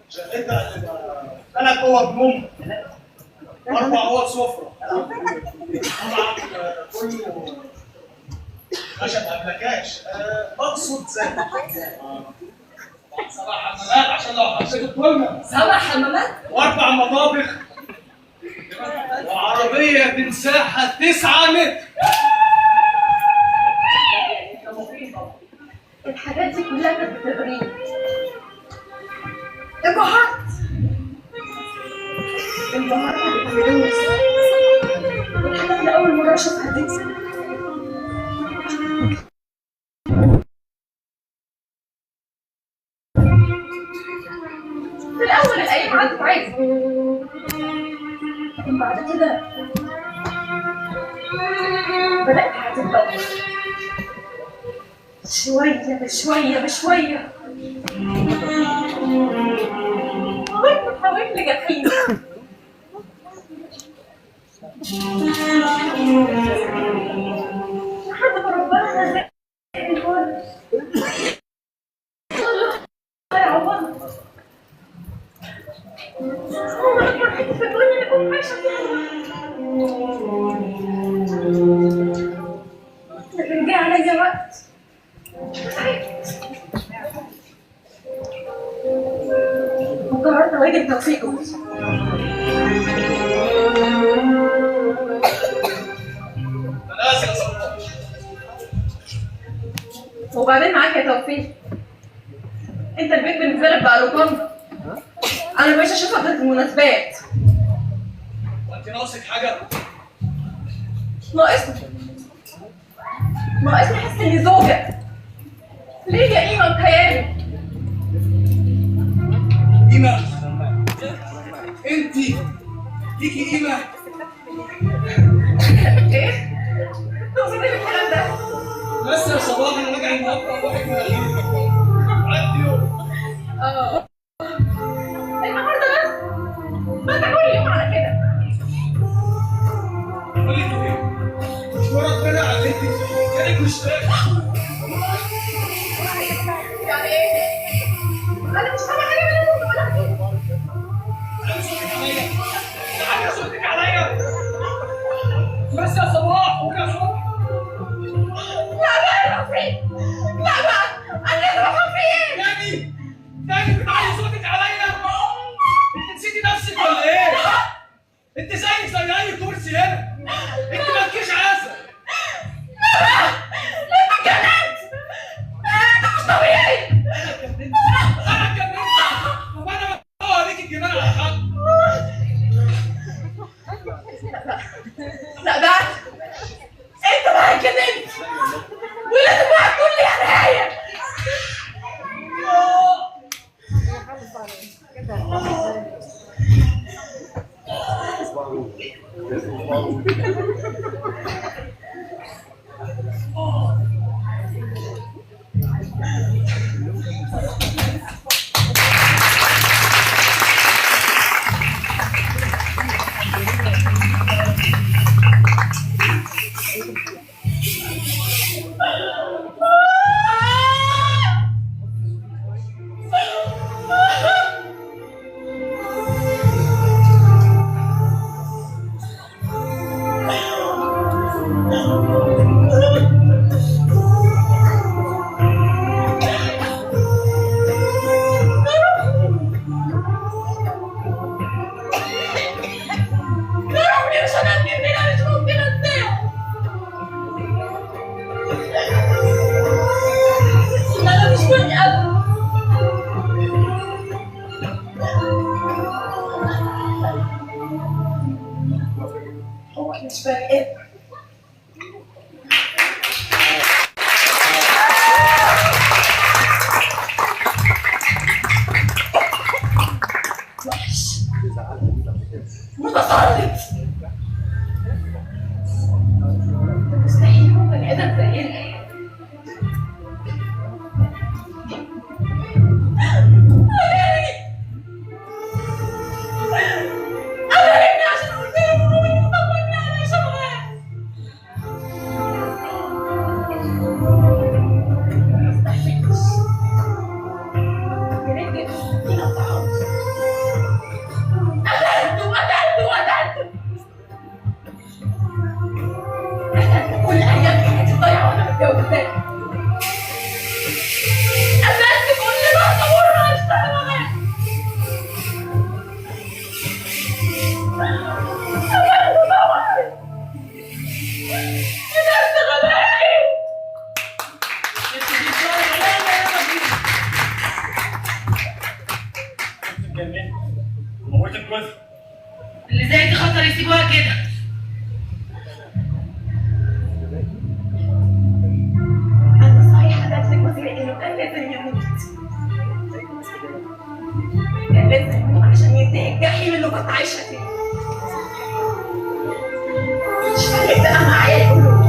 شقتها هتبقى 3 اوض نوم، 4 اوض سفره، طبعا كله خشب ابلكاش، بقصد سهل. 7 حمامات عشان لو حطيت الطلمه. 7 حمامات و4 مطابخ وعربية بمساحة 9 متر. الحاجات دي كلها كانت بتغريني. انبهرت انبهرت بالفلوس والحاجات اللي أول مرة أشوفها دي. في الأول الأيام عدت عادي، لكن بعد كده بدأت حياتي تتدهور شوية بشوية بشوية لغاية ما اتحولت لجحيم. لحد ما ربنا رزقني الولد. الله يعوضني. هو أكبر حتة في الدنيا اللي كنت عايشة فيها لوحدي. لكن جه عليا وقت تعبت وقررت أواجه توفيق جوزي. انا اسف يا صلاح. وبعدين معاك يا توفيق، انت البيت بالنسبة لك بقى لوكاندا، انا مش اشوفك غير في المناسبات. وانت ناقصك حاجة؟ ناقصني ناقصني احس اني زوجه ليا قيمة وكيان. قيمة؟ انت ليكي قيمة؟ ايه؟ تقصد ايه بالكلام ده؟ بس يا صباح انا راجع النهارده واحد من عندي يوم. اه النهارده بس؟ ما انت كل يوم على كده. بقول لك ايه؟ مش مرة اتخانق عليكي كانك مش فاهم. يعني ايه؟ انا مش فاهمه حاجة من اللي انت بتقولها دي. تعالي صوتك عليا، تعالي صوتك عليا. بس يا صباح ويا صباح. لا بقى يا رفيق، لا بقى، انا لازم افهم في ايه؟ تاني تاني بتعلي صوتك عليا. انت نسيتي نفسك ولا ايه؟ انت زيك زي اي كرسي هنا، انت مالكيش عازة. لا انت اتجننت، انت مش طبيعي. انا اتجننت، انا اتجننت. طب انا بدور عليك الجنان على حد. لا بقى انت بقى اتجننت، ولازم بقى تقول لي نهاية. ضربني مش هنجم هنا، مش ممكن انساه. انا مش بني ادم. هو مش بني ادم. وحش متسلط، مستحيل يكون بني ادم زينا. قتلني عشان قلت له ان هو يطمني على شغلي. ما استحملتش، يا ريت جبت قطعته. قتلته قتلته قتلته قتلت كل ايام حياتي الضايعه وانا متجوزاه. قتلت كل لحظة مرة عشتها معاه. قتلت طبعا، قتلت غبائي. اتجننت، موتت جوزها. اللي زي دي خطر يسيبوها كده. انا صحيح قتلت جوزي لانه كان لازم يموت، كان لازم يموت عشان ينتهي الجحيم اللي كنت عايشه فيه. مش فارق بقى معايا يقولوا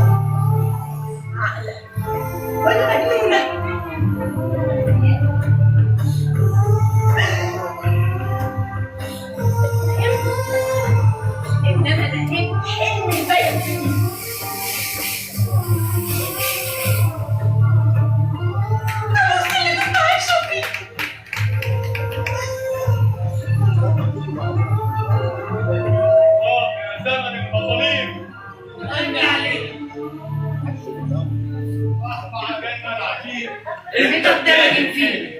عقلة ولا مجنونة. المهم إن أنا نهيت حلم البيت فيه. ده بس اللي كنت عايشة فيه. اه يا زمن المظالم، قلبي عليك. مهما كان العشير انت بتراجم فيه.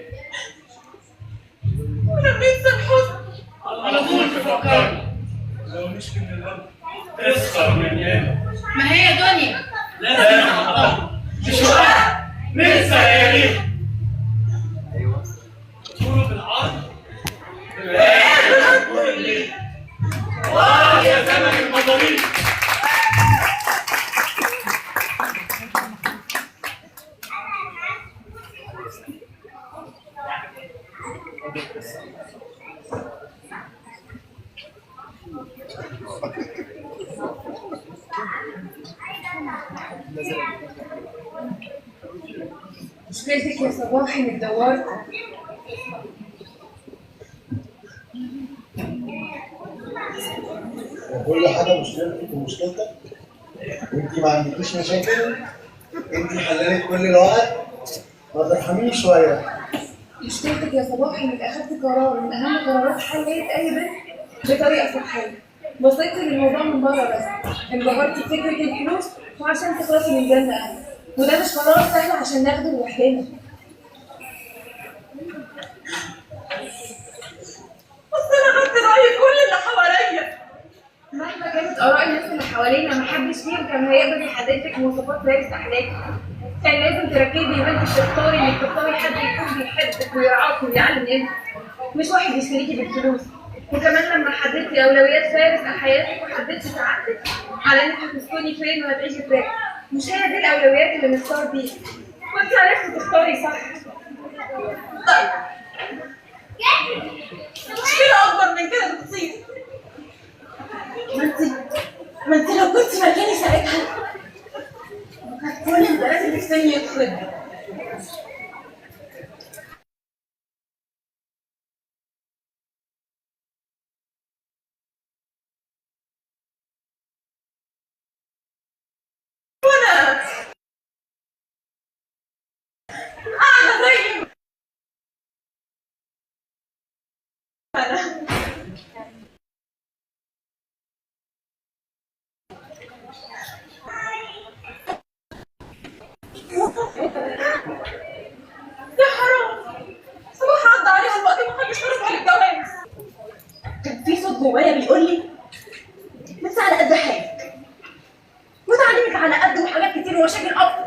ولما انسى الحزن على طول تفكرني. لو نشكي من الارض تسخر من ياما. ما هي دنيا لازم نحطها مش وقت ننسى لياليها. ايوه طوله بالعرض بالليل. اه يا زمن المظالم. مشكلتك يا صباح انك دورت. وكل حاجة مشكلتك ومشكلتك، وانت ما عندكيش مشاكل، انت حللت كل العقد، ما ترحميني شوية. مشكلتك يا صباح انك اخدت قرار من اهم قرارات حياة اي بنت بطريقة سطحية. بصيتي للموضوع من بره بس، انبهرتي بفكره الفلوس وعشان تخلصي من جنة اهلك، وده مش قرار سهل عشان ناخده لوحدنا. بس انا خدت راي كل اللي حواليا. مهما كانت اراء الناس اللي حوالينا محدش فيهم كان هيقدر يحدد لك مواصفات فارس احلامك. كان لازم تركزي وانت بتختاري انك تختاري حد يكون بيحبك ويرعاك ويعلم قيمتك، مش واحد يشتريكي بالفلوس. وكمان لما حددتي اولويات فارس حياتك وحددتي سعادتك على انك هتسكني فين وهتعيشي ازاي، مش هي دي الاولويات اللي نختار بيها. وانت عرفتي تختاري صح. طيب مشكلة أكبر من كده بكتير. ما انت لو كنت مكاني ساعتها كانت كل البنات اللي في سني يتخضوا. وانا قاعدة زي ما انا. يا حرام، صباح عدى عليها الوقت ما حدش عرف على الجواز. كان في صوت جوايا بيقول لي انت على قد حالك وتعليمك على قد وحاجات كتير ومشاكل اكتر.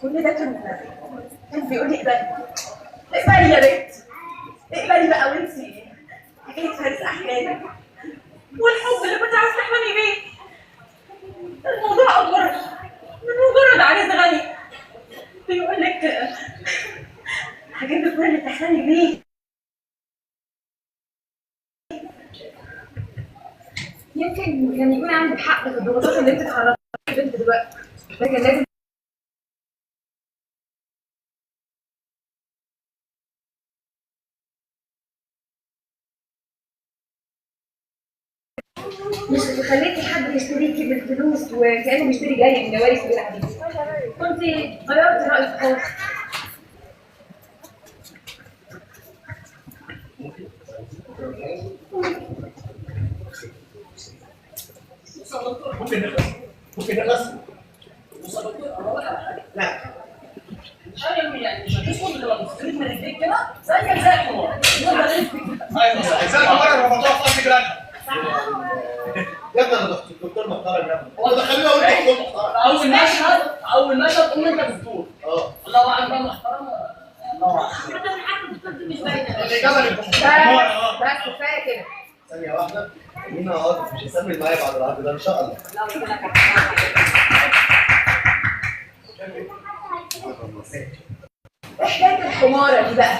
كل ده كان بيقول لي اقبلي اقبلي يا بنت، اقبلي بقى وانسي حكاية فارس احلامك والحب اللي كنت عاوز تحلمي بيه. الموضوع اكبر من مجرد عريس غني بيقول لك هجيب لك كل اللي تحلمي بيه. يمكن كان يكون عندك حق في الضغوطات اللي انت اتعرضتي لها بنت دلوقتي، لكن لازم مش خليتي حد يشتريكي بالفلوس وكانه بيشتري جاية من جواري سبيل عبيد. كنت غيرتي رايك خالص. ممكن نخلص، ممكن نخلص. بص يا دكتور، انا اقول لك على حاجة. لا مش عارف يعني مش هتسكت غير لما تسترد من رجليك كده زيك زي الحمار. ايوه صح، زي الحمار اللي ربطوها في قصر جيرانها. يا ابني انا دكتور محترم يا ابني، هو دخلني اقول دكتور محترم. اول مشهد قوم انت بالدور. الله اعلم بقى محترم، الله اعلم. حتى من حد الدكتور دي مش باينة. الاجابة للجمهور. بس كفاية كده. ثانية واحدة، مين عاطف مش هيسمي معايا بعد العرض ده ان شاء الله. ايه حكاية الحماره دي بقى؟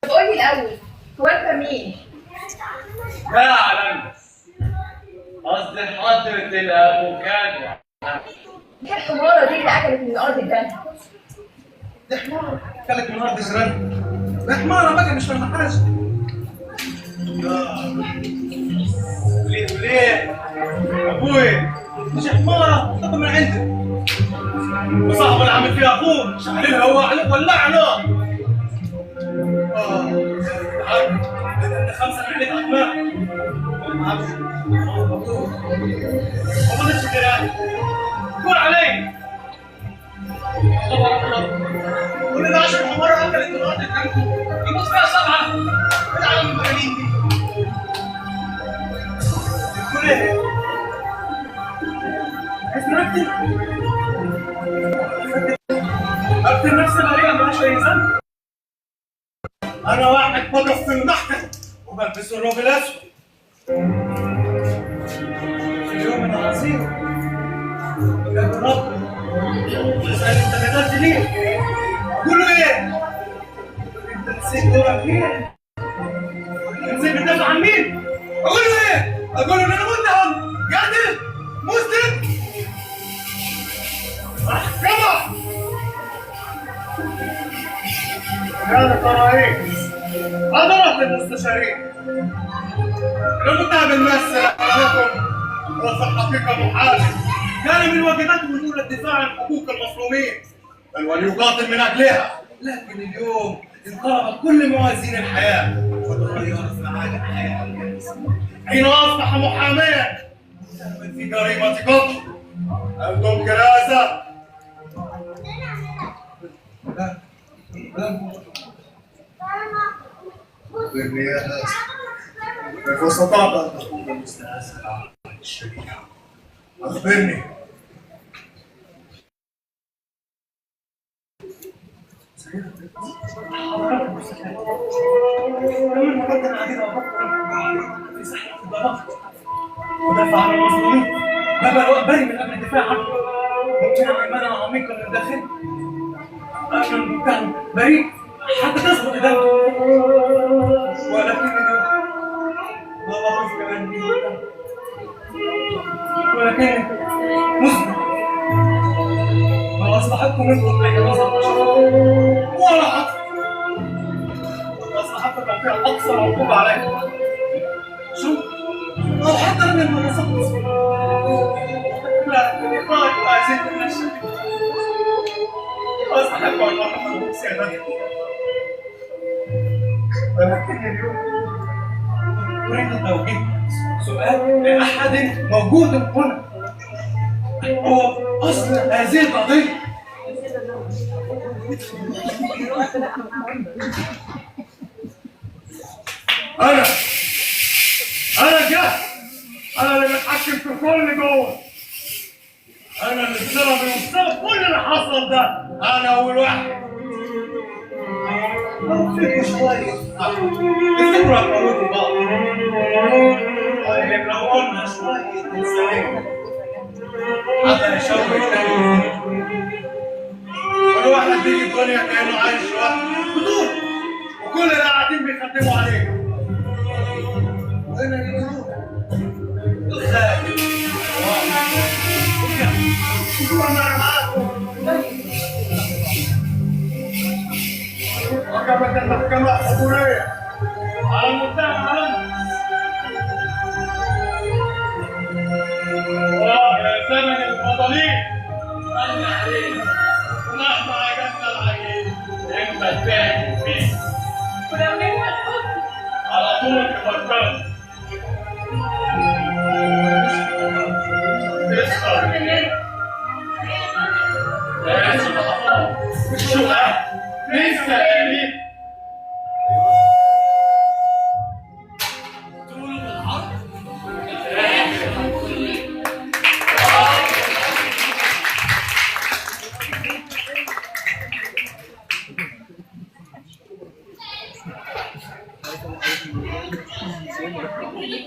طب قولي الاول، هو انت مين؟ يا عالم، قصدي حضرة الأفوكادو. ايه الحماره دي اللي اكلت من ارض الجنة؟ دي حمارة أكلت من أرض جيرانها. ده حمارة بقى مش فاهمة حاجة. ليه وليه؟ أبوي مش حمارة تاكل من عندك. وصاحبه اللي عامل فيها أخوه شعللها هو عليك ولع نار. ده خمسة من عيلة أحمد. ما فضلتش غير قول علي. الله أكبر. كل ده عشان حمارة أكلت من أرض الجنة. يموت فيها 7. إيه العالم المجانين دي؟ كل إيه؟ عايز نرتب؟ أكتب نفسي بريئة مالهاش أي ذنب. أنا واحد بضرب في المحكمة وبلبس الروب الأسود. في اليوم العظيم سنين. اقول له ايه؟ انت نسيت دورك مين؟ نسيت بتدافع عن مين؟ اقول له ايه؟ اقول له ان انا متهم قاتل مسلم. محكمة يا الرئيس، حضرة المستشارين، المتهم الممثل أمامكم هو في الحقيقة محامي كان من واجباته الأولى الدفاع عن حقوق المظلومين، بل وليقاتل من أجلها. لكن اليوم انقلبت كل موازين الحياة وتغيرت معالي الحياة حين أصبح محاميا في جريمة قتل. هل تنكر هذا؟ لا لا. بالرياضة كيف استطعت أن تقود مثل هذا العمل الشنيع؟ أخبرني. حضرات المستشارين، من مرات عديدة وقفت في ساحة الضباب ودافع عن المظلومين، ببقى بري من قبل الدفاع عنه، مقتنع إيمانا عميقا من داخلي أن المتهم بريء حتى تثبت إدانته. ولكن اليوم لا أعرف كأني متهم، ولكني مذنب. ما أصلحتكم منكم أي نظر شفقة ولا عطف، أصلحت توقيع أقصى عقوبة علي، شو أو حتى من المنصات. لا إخواني أعزائي من الشديد، أستحق أن أحفظ سيادتكم، ولكن اليوم أريد توجيه سؤال لأحد موجود هنا هو أصل هذه القضية. أنا الجهل، أنا اللي بتحكم في كل جوه، أنا اللي بسببي وبسبب كل اللي حصل ده، أنا أول واحد. لو فيكوا شوية افتكروا هتموتوا بعض. طيب لو قلنا شوية إنسانية حتى يشوه التاني، كل واحد بيجي الدنيا كأنه عايش لوحده بدون، وكل اللي قاعدين بيخدموا عليه. وهنا يقولون الخادم حكمت المحكمة الحضورية على المتهم علي. يا زمن الفضلين قلنا عليك، ومهما عجبنا العجيب انت التاني فيه، ولو نجم الحب على طول تفكرت تسخر مننا. لازم الحرام والشقة لسه تقليد. طول بالعرض.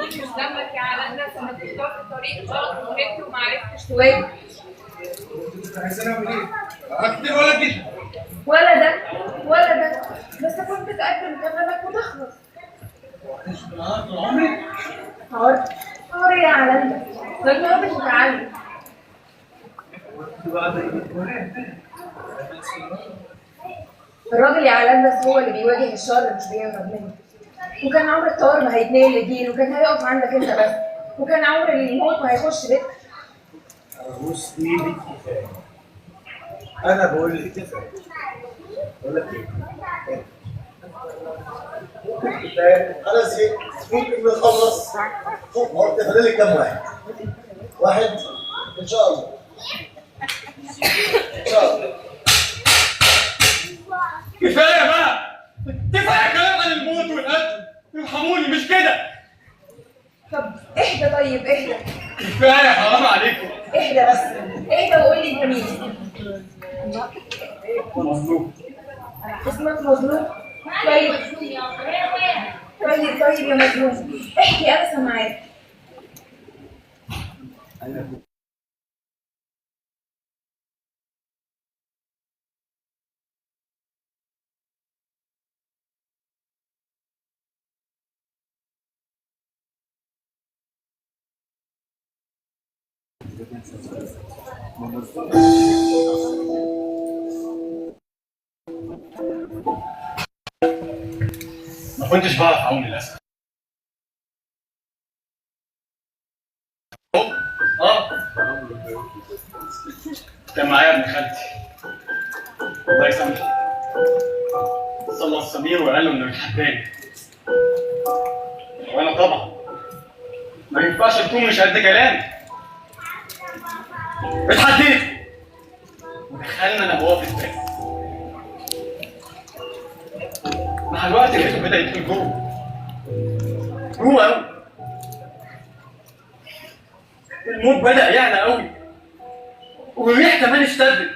مش ذنبك يا علاء الناس انك اخترت الطريق غلط وهربت وما عرفتش تواجه. انت عايزين اعمل ايه؟ اكتب ولا كده؟ ولا ده ولا ده، بس كنت تقدم كلامك وتخلص. وهعيش بالعار طول عمري؟ عار عار يا علاء، ده انت مش متعلم. الراجل يا علاء بس هو اللي بيواجه الشر مش بيهرب منه. وكان عمر الطار ما هيتنقل لجيل، وكان هيقف عندك انت بس، وكان عمر الموت ما هيخش بيتك. ابوس ايدك كفاية، انا بقول لك كفاية. بقول لك ايه؟ ممكن كفاية، انا زهقت، ممكن نخلص. هو انت فاضل لك كام واحد؟ واحد ان شاء الله. ان شاء الله. كفاية بقى، كفاية كلام عن الموت والقتل، ارحموني مش كده. طب اهدى، طيب اهدى. كفاية حرام عليكم. اهدى بس، اهدى وقول لي انت مين؟ مظلوم. اسمك مظلوم؟ طيب طيب طيب يا مظلوم، احكي انا سامعاك. انا ما كنتش بعرف اعوم للاسف. اه كان معايا ابن خالتي الله يسامحه، صلى سمير وقال له انه بيحبني، وانا طبعا ما ينفعش تكون مش قد كلامي. اتحديت ودخلنا انا وهو في البيت. مع الوقت لقيته بدأ يدخل جوه جوه قوي، الموج بدأ يعلى قوي والريح كمان اشتدت.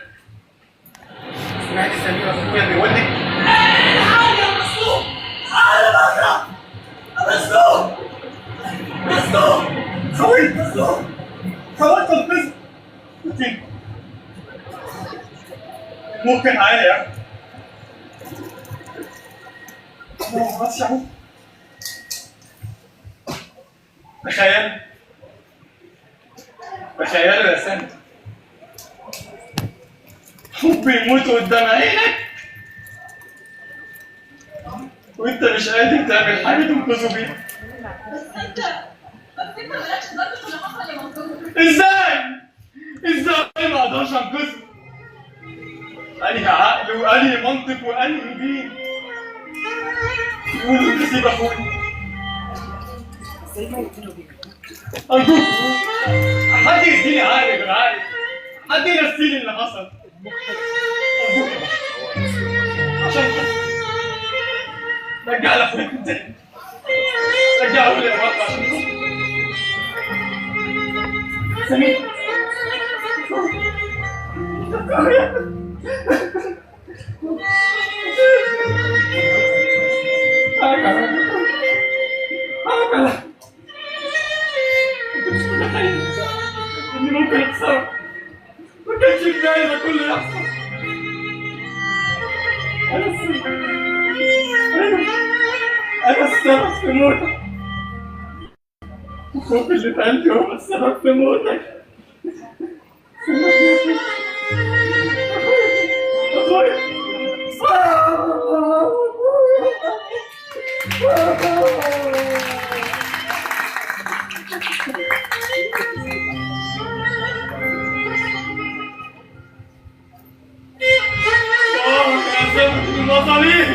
سمعت سمير اخويا بيقول لي الحقني يا مصلوب، انا بغرق، مصلوب مصلوب، حاولت مصلوب، حاولت انقذه لكن الموج كان عالي قوي. ما بعرفش اعوم. تخيل تخيلوا يا سامي، حب يموت قدام عينك وانت مش قادر تعمل حاجة تنقذه بيها. بس انت مالكش ذنب في اللي حصل يا منصور. ازاي؟ ازاي ما اقدرش انقذه؟ انهي عقل وانهي منطق وانهي دين يقولوا تسيب اخوي؟ ارجوك حد يديني عقل غير عقلي، حد ينسيني اللي حصل. ارجوك يا بابا، عشان خاطري رجع لاخوك تاني، رجعه لي يا بابا عشان خاطري. سمير مش متخيل اني ممكن اخسره، ما كانش في بالي ده كله يحصل. انا السبب، انا السبب في موتك، الخوف اللي في قلبي هو السبب في موتك. سامحني يا اخويا، اخويا. يا سمك المصاريف.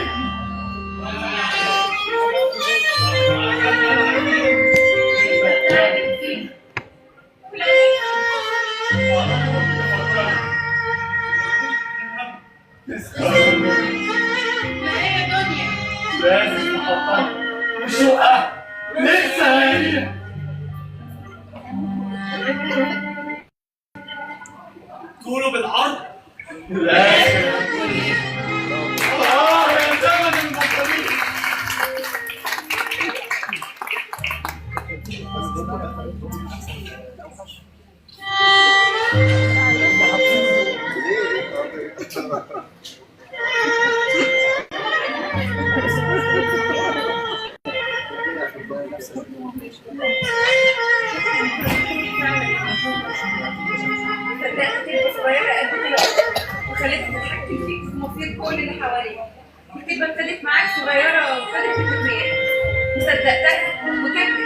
ما هي دنيا لازم نحطها وشقة لسه هي. طوله بالعرض. لازم. يا زمن المصاريف. صدقت كلمة صغيرة قد كده وخلتها تتحكم فيك في مصير كل اللي حواليك. الكلمة ابتدت معاك صغيرة وابتدت بكبرياء، وصدقتها وكبرت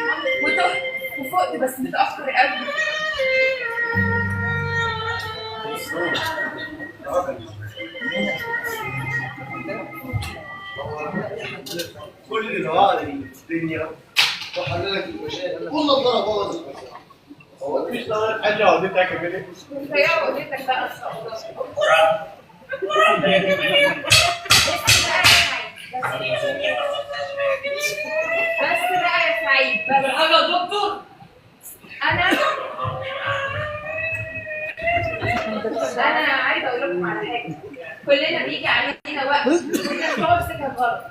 وتهت وفقت، بس متأخر قوي. كل العقد اللي في الدنيا وحل لك المشاكل، كل الضرب بوظ المشاكل. هو انت مش طالع حاجة عقدتك كده؟ كفاية عقدتك بقى ان شاء الله. بس بقى يا سعيد، بس حاجة يا دكتور. انا عايزه اقول لكم على حاجة. كلنا بيجي علينا وقت كنا بنقعد سكك غلط،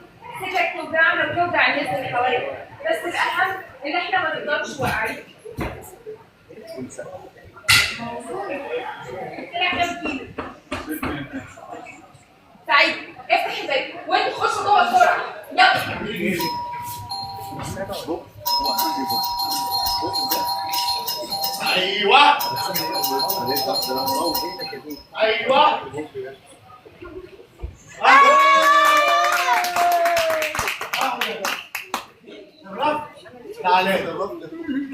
سكك توجعنا وتوجع الناس اللي حوالينا، بس الاهم ان احنا ما نقدرش واقعين. طلع كام كيلو؟ سعيد افتح الباب وانتوا خشوا جوه بسرعة، يلا. ايوه ايوه. تعالى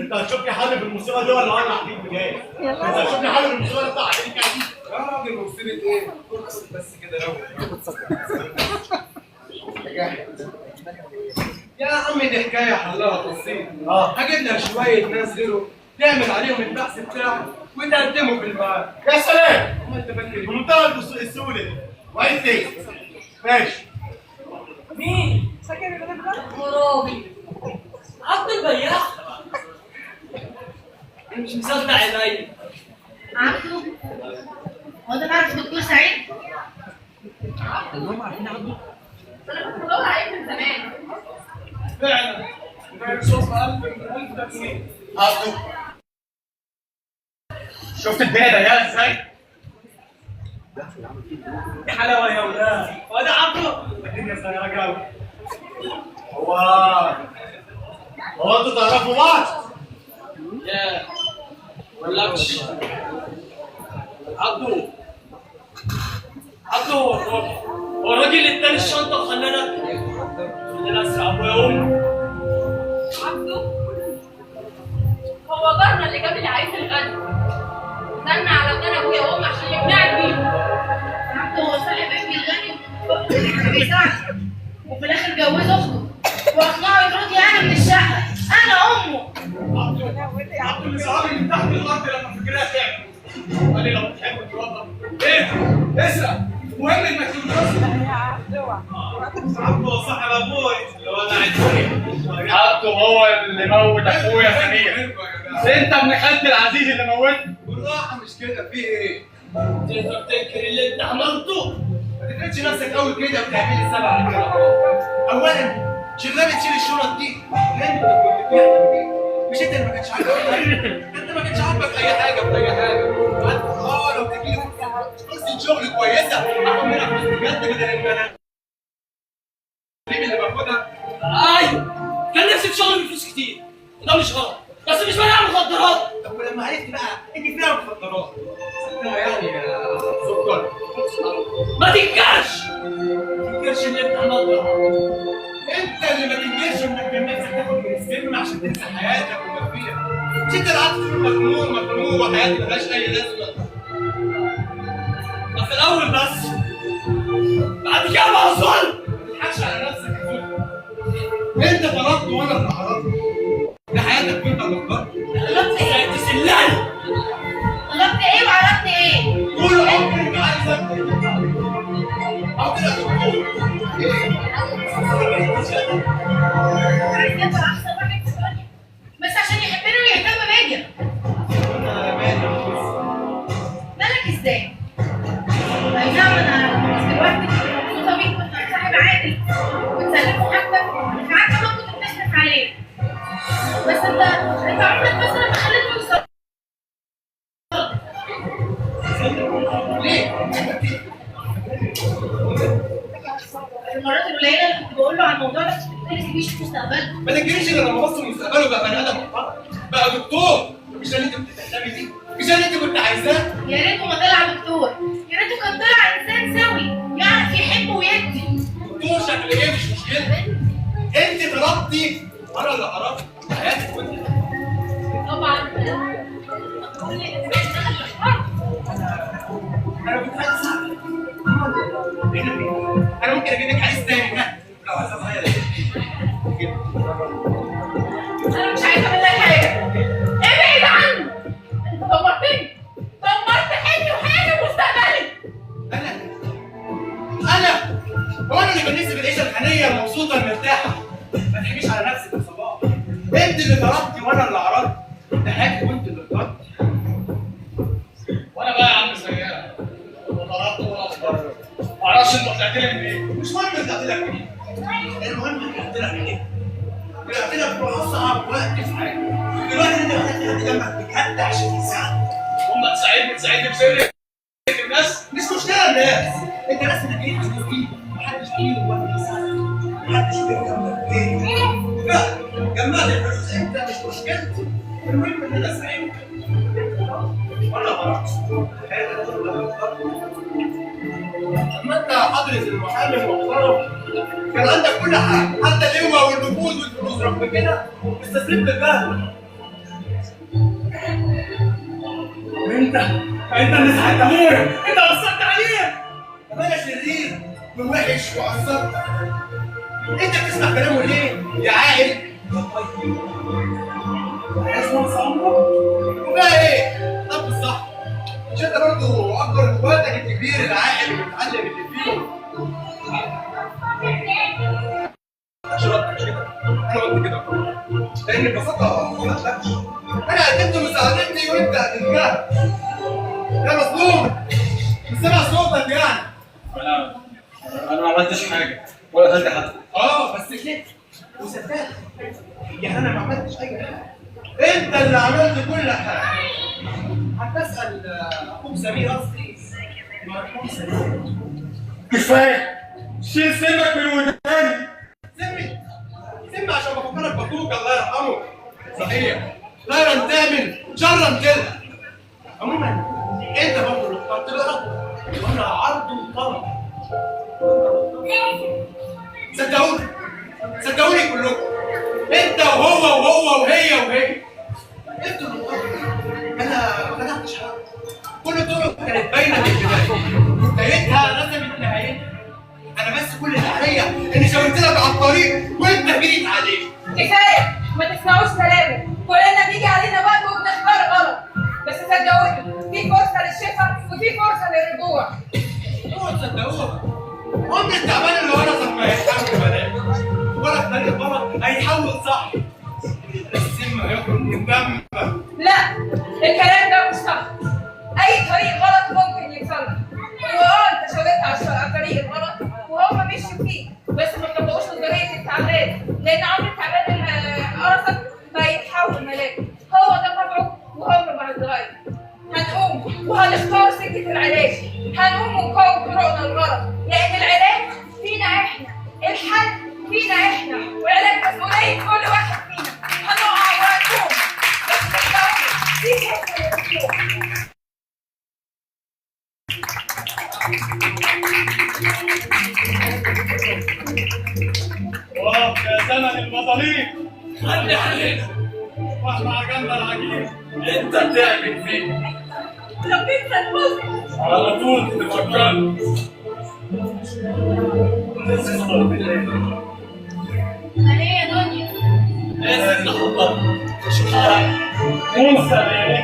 انت هتشوف لي حل في المصيبة دي ولا انا هحكيك بجاي؟ انت هتشوف لي حل في المصيبة اللي انت قاعدين دي؟ يا راجل مصيبة ايه؟ بس كده روق. يا عم دي حكاية حلها بسيط. هجيب لك شوية ناس غيره تعمل عليهم البحث بتاعك وتقدمه في الميعاد. يا سلام، ما انت فاكر ايه؟ بمنتهى السهولة. وعايز ايه؟ ماشي. مين؟ غرابي عبد البياع. انا مش مصدق عينيا. عبده؟ هو ده تعرف دكتور سعيد؟ كلهم عارفين عبده؟ انا كنت بدور عليك من زمان. فعلا ده صوت 1000 من 1000 تفسير. عبده شفت الدنيا ضيقه ازاي؟ دي حلاوة يا ولاد. هو ده عبده؟ الدنيا صغيرة قوي. هو انتوا تعرفوا بعض؟ يا مقولكش عبده، عبده هو الراجل، هو الراجل اللي اداني الشنطة وخلاني اسرق ابويا وامي. عبده هو جارنا اللي جاب العريس الغني، زن على ودان ابويا وامي عشان يقنعني بيه. عبده هو صاحب ابني الغني وبيساعده، وفي الاخر جوز اخته واقنعه يطردني انا من الشقة، انا امه. عبده اللي صحابي من تحت الارض لما فكرها تعب قال لي لو بتحب مراتك ايه اسرق، المهم انك تتجوزها. عبده هو صاحب ابوي اللي ولع الدنيا. عبده هو اللي موت اخويا سمير. انت ابن خالتي العزيز اللي موتني. بالراحة مش كده، في ايه؟ تقدر تنكر اللي انت عملته؟ ما تفرقش نفسك قوي كده وتعملي السبعة كده. اولا شغلانة تشيل الشنط دي انت كنت بتحلم بيها، مش انت اللي ما كانش عاجبك حاجة. انت ما كانش عاجبك اي حاجة في اي حاجة. لو تجيلي فرصة شغل كويسة اخد منها فلوس بجد بدل الملاليم اللي باخدها. ايوه كان نفسي في شغل بفلوس كتير، وده مش غلط، بس مش بنعمل مخدرات. طب ولما عرفت بقى ان فيها مخدرات سبتها يعني يا سكر؟ ما تنكرش، ما تنكرش اللي انت عملته. انت اللي ما تنكرش انك كان نفسك تاخد من السم عشان تنسى حياتك وما فيها. مش انت اللي قعدت تقول مخنوق مخنوق وحياتي ملهاش اي لازمه؟ بس الاول، بس بعد كده بقى ظلم. ما تضحكش على نفسك يا زلمة. انت طلبت وانا اللي عرضت. ده حياتك وانت اللي اخترت. طلبت ايه؟ تسلني. طلبت ايه وعرضت ايه؟ طول عمري ما عايزك. عبد دكتور. عايز يبقى احسن واحد في الدنيا بس عشان يحبني ويهتم بيا. مالك ازاي؟ اي نعم انا دلوقتي كنت مبسوطة بيك وانت صاحب عادل وتسلمه حاجتك، ساعات كمان كنت بتصرف عليه، بس انت عمرك مثلا ما خليته يوصل. ليه؟ المرات القليلة اللي كنت بقول له على الموضوع ده كنت بتقولي سيبيه مستقبله. ما تنكريش ان لما بص لمستقبله بقى بني ادم محترم، بقى دكتور. مش ده اللي انت كنت بتحلمي بيه؟ مش ده اللي انت كنت عايزاه؟ يا ريته ما طلع دكتور، يا ريته كان طلع انسان سوي يعرف يحب ويدي. دكتور شكل ايه مش مشكلة. انت طلبتي وانا اللي عرفت حياتك وانت. طبعا انا كنت عايز اساعدك. انا ممكن اجيب لك عريس تاني لو عايز اصغير. انا مش عايزه منك حاجة، ابعد عني. انت دمرتني، دمرت حياتي وحياتي ومستقبلي. انا هو انا اللي كان نفسي بالعيشه الغنية المبسوطه المرتاحه. ما تحكيش على نفسك يا صباح. انت اللي طلبتي وانا اللي عرضت. ده حياتك وانت اللي اخترت. وانا بقى يا عم سيارة لا طلبت ولا اخترت. معرفش انت طلعت لي منين. مش مهم طلعت لك منين، المهم طلعت لك منين. طلعت لك في اصعب وقت في حياتك. دلوقتي انت محتاج حد جنبك بجد عشان يساعدك. هم تساعدني تساعدني بسر الناس؟ مش مشكلة الناس، انت ناس اللي جايين عشان فيه محدش فيه ولا بيساعدك، محدش بيقف جنبك. ليه؟ لا جمعت الفلوس انت مش مشكلتي، المهم ان انا ساعدتك. اما انت حضرة المحامي المحترم كان عندك كل حاجة، حتى القوة والنفوذ والفلوس، رغم كده استسلمت للجهل. وانت اللي ساعدت ابويا، انت وصلت عليه. طب انا شرير ووحش وعصبت، انت بتسمع كلامه ليه يا عاقل؟ يا طيب عايز نقص عمره؟ وبقى ايه؟ طب الصح، مش انت برضه اكبر اخواتك الكبير العاقل والمتعلم اللي فيهم؟ انا قلت كده لان ببساطة ما قلتلكش، انا قدمت مساعدتي وانت قدمتها يا مظلوم، مش سامع صوتك يعني. انا ما عملتش حاجة ولا قتلت حد. بس ليه؟ وصدقت يعني انا ما عملتش اي حاجة، انت اللي عملت كل حاجة. حتى اسال اخوك سمير، قصدي مرحوم سمير. كفاية، شيل سمك من وداني. سمي سمي عشان بفكرك باخوك الله يرحمه. صحيح، خيرا تعمل شرا تلقى. عموما انت برضه اللي اخترت الارض، وانا عرض وطلب. صدقوني صدقوني كلكم، انت وهو وهو وهي وهي، انتوا اللي اخترتوا. انا ما خدعتش حد، كل الطرق كانت باينة من البداية، بدايتها رسمت نهايتها. انا بس كل اللي عليا اني شاورت لك على الطريق وانت جريت عليه. كفاية، ما تسمعوش كلامه، كلنا بيجي علينا وقت وبنختار غلط، بس صدقوني في فرصة للشفاء وفي فرصة للرجوع. اوعوا تصدقوها، عمر التعبان اللي ورثك ما هيتحول ملاك، ولا الطريق غلط هيحول صح. السم هيخرج من دمك. لا، الكلام ده مش صح. اي طريق غلط ممكن يتصلح. هو انت شاورت على الطريق الغلط وهم مشوا فيه، بس ما طبقوش نظرية التعبان، لان عمر التعبان اللي قرصك ما يتحول ملاك. هو ده طبعه وهو ما هيتغير. هنقوم وهنختار سكة العلاج، هنقوم ونقاوم طرقنا الغلط، لان العلاج فينا احنا، الحل فينا احنا، والعلاج مسؤولية كل واحد فينا. هنقع وهنقوم، بس صدقوني في فرصة للرجوع. واه يا زمن البطاليق، خلي علينا واحنا عجلنا العجين. انت بتعمل فين؟ طب انت الفوز على طول تفكرني. انا ايه يا دنيا؟ لازم نحضر انسى يعني.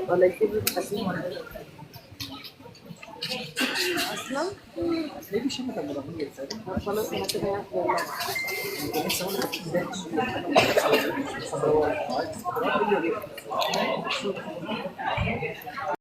ولا يكتب الحكيم ولا ايه؟ اصلا ليه بيشم كان مدمر ساعتها؟ خلاص انا كده هاخد كان لسه هقول لك ده.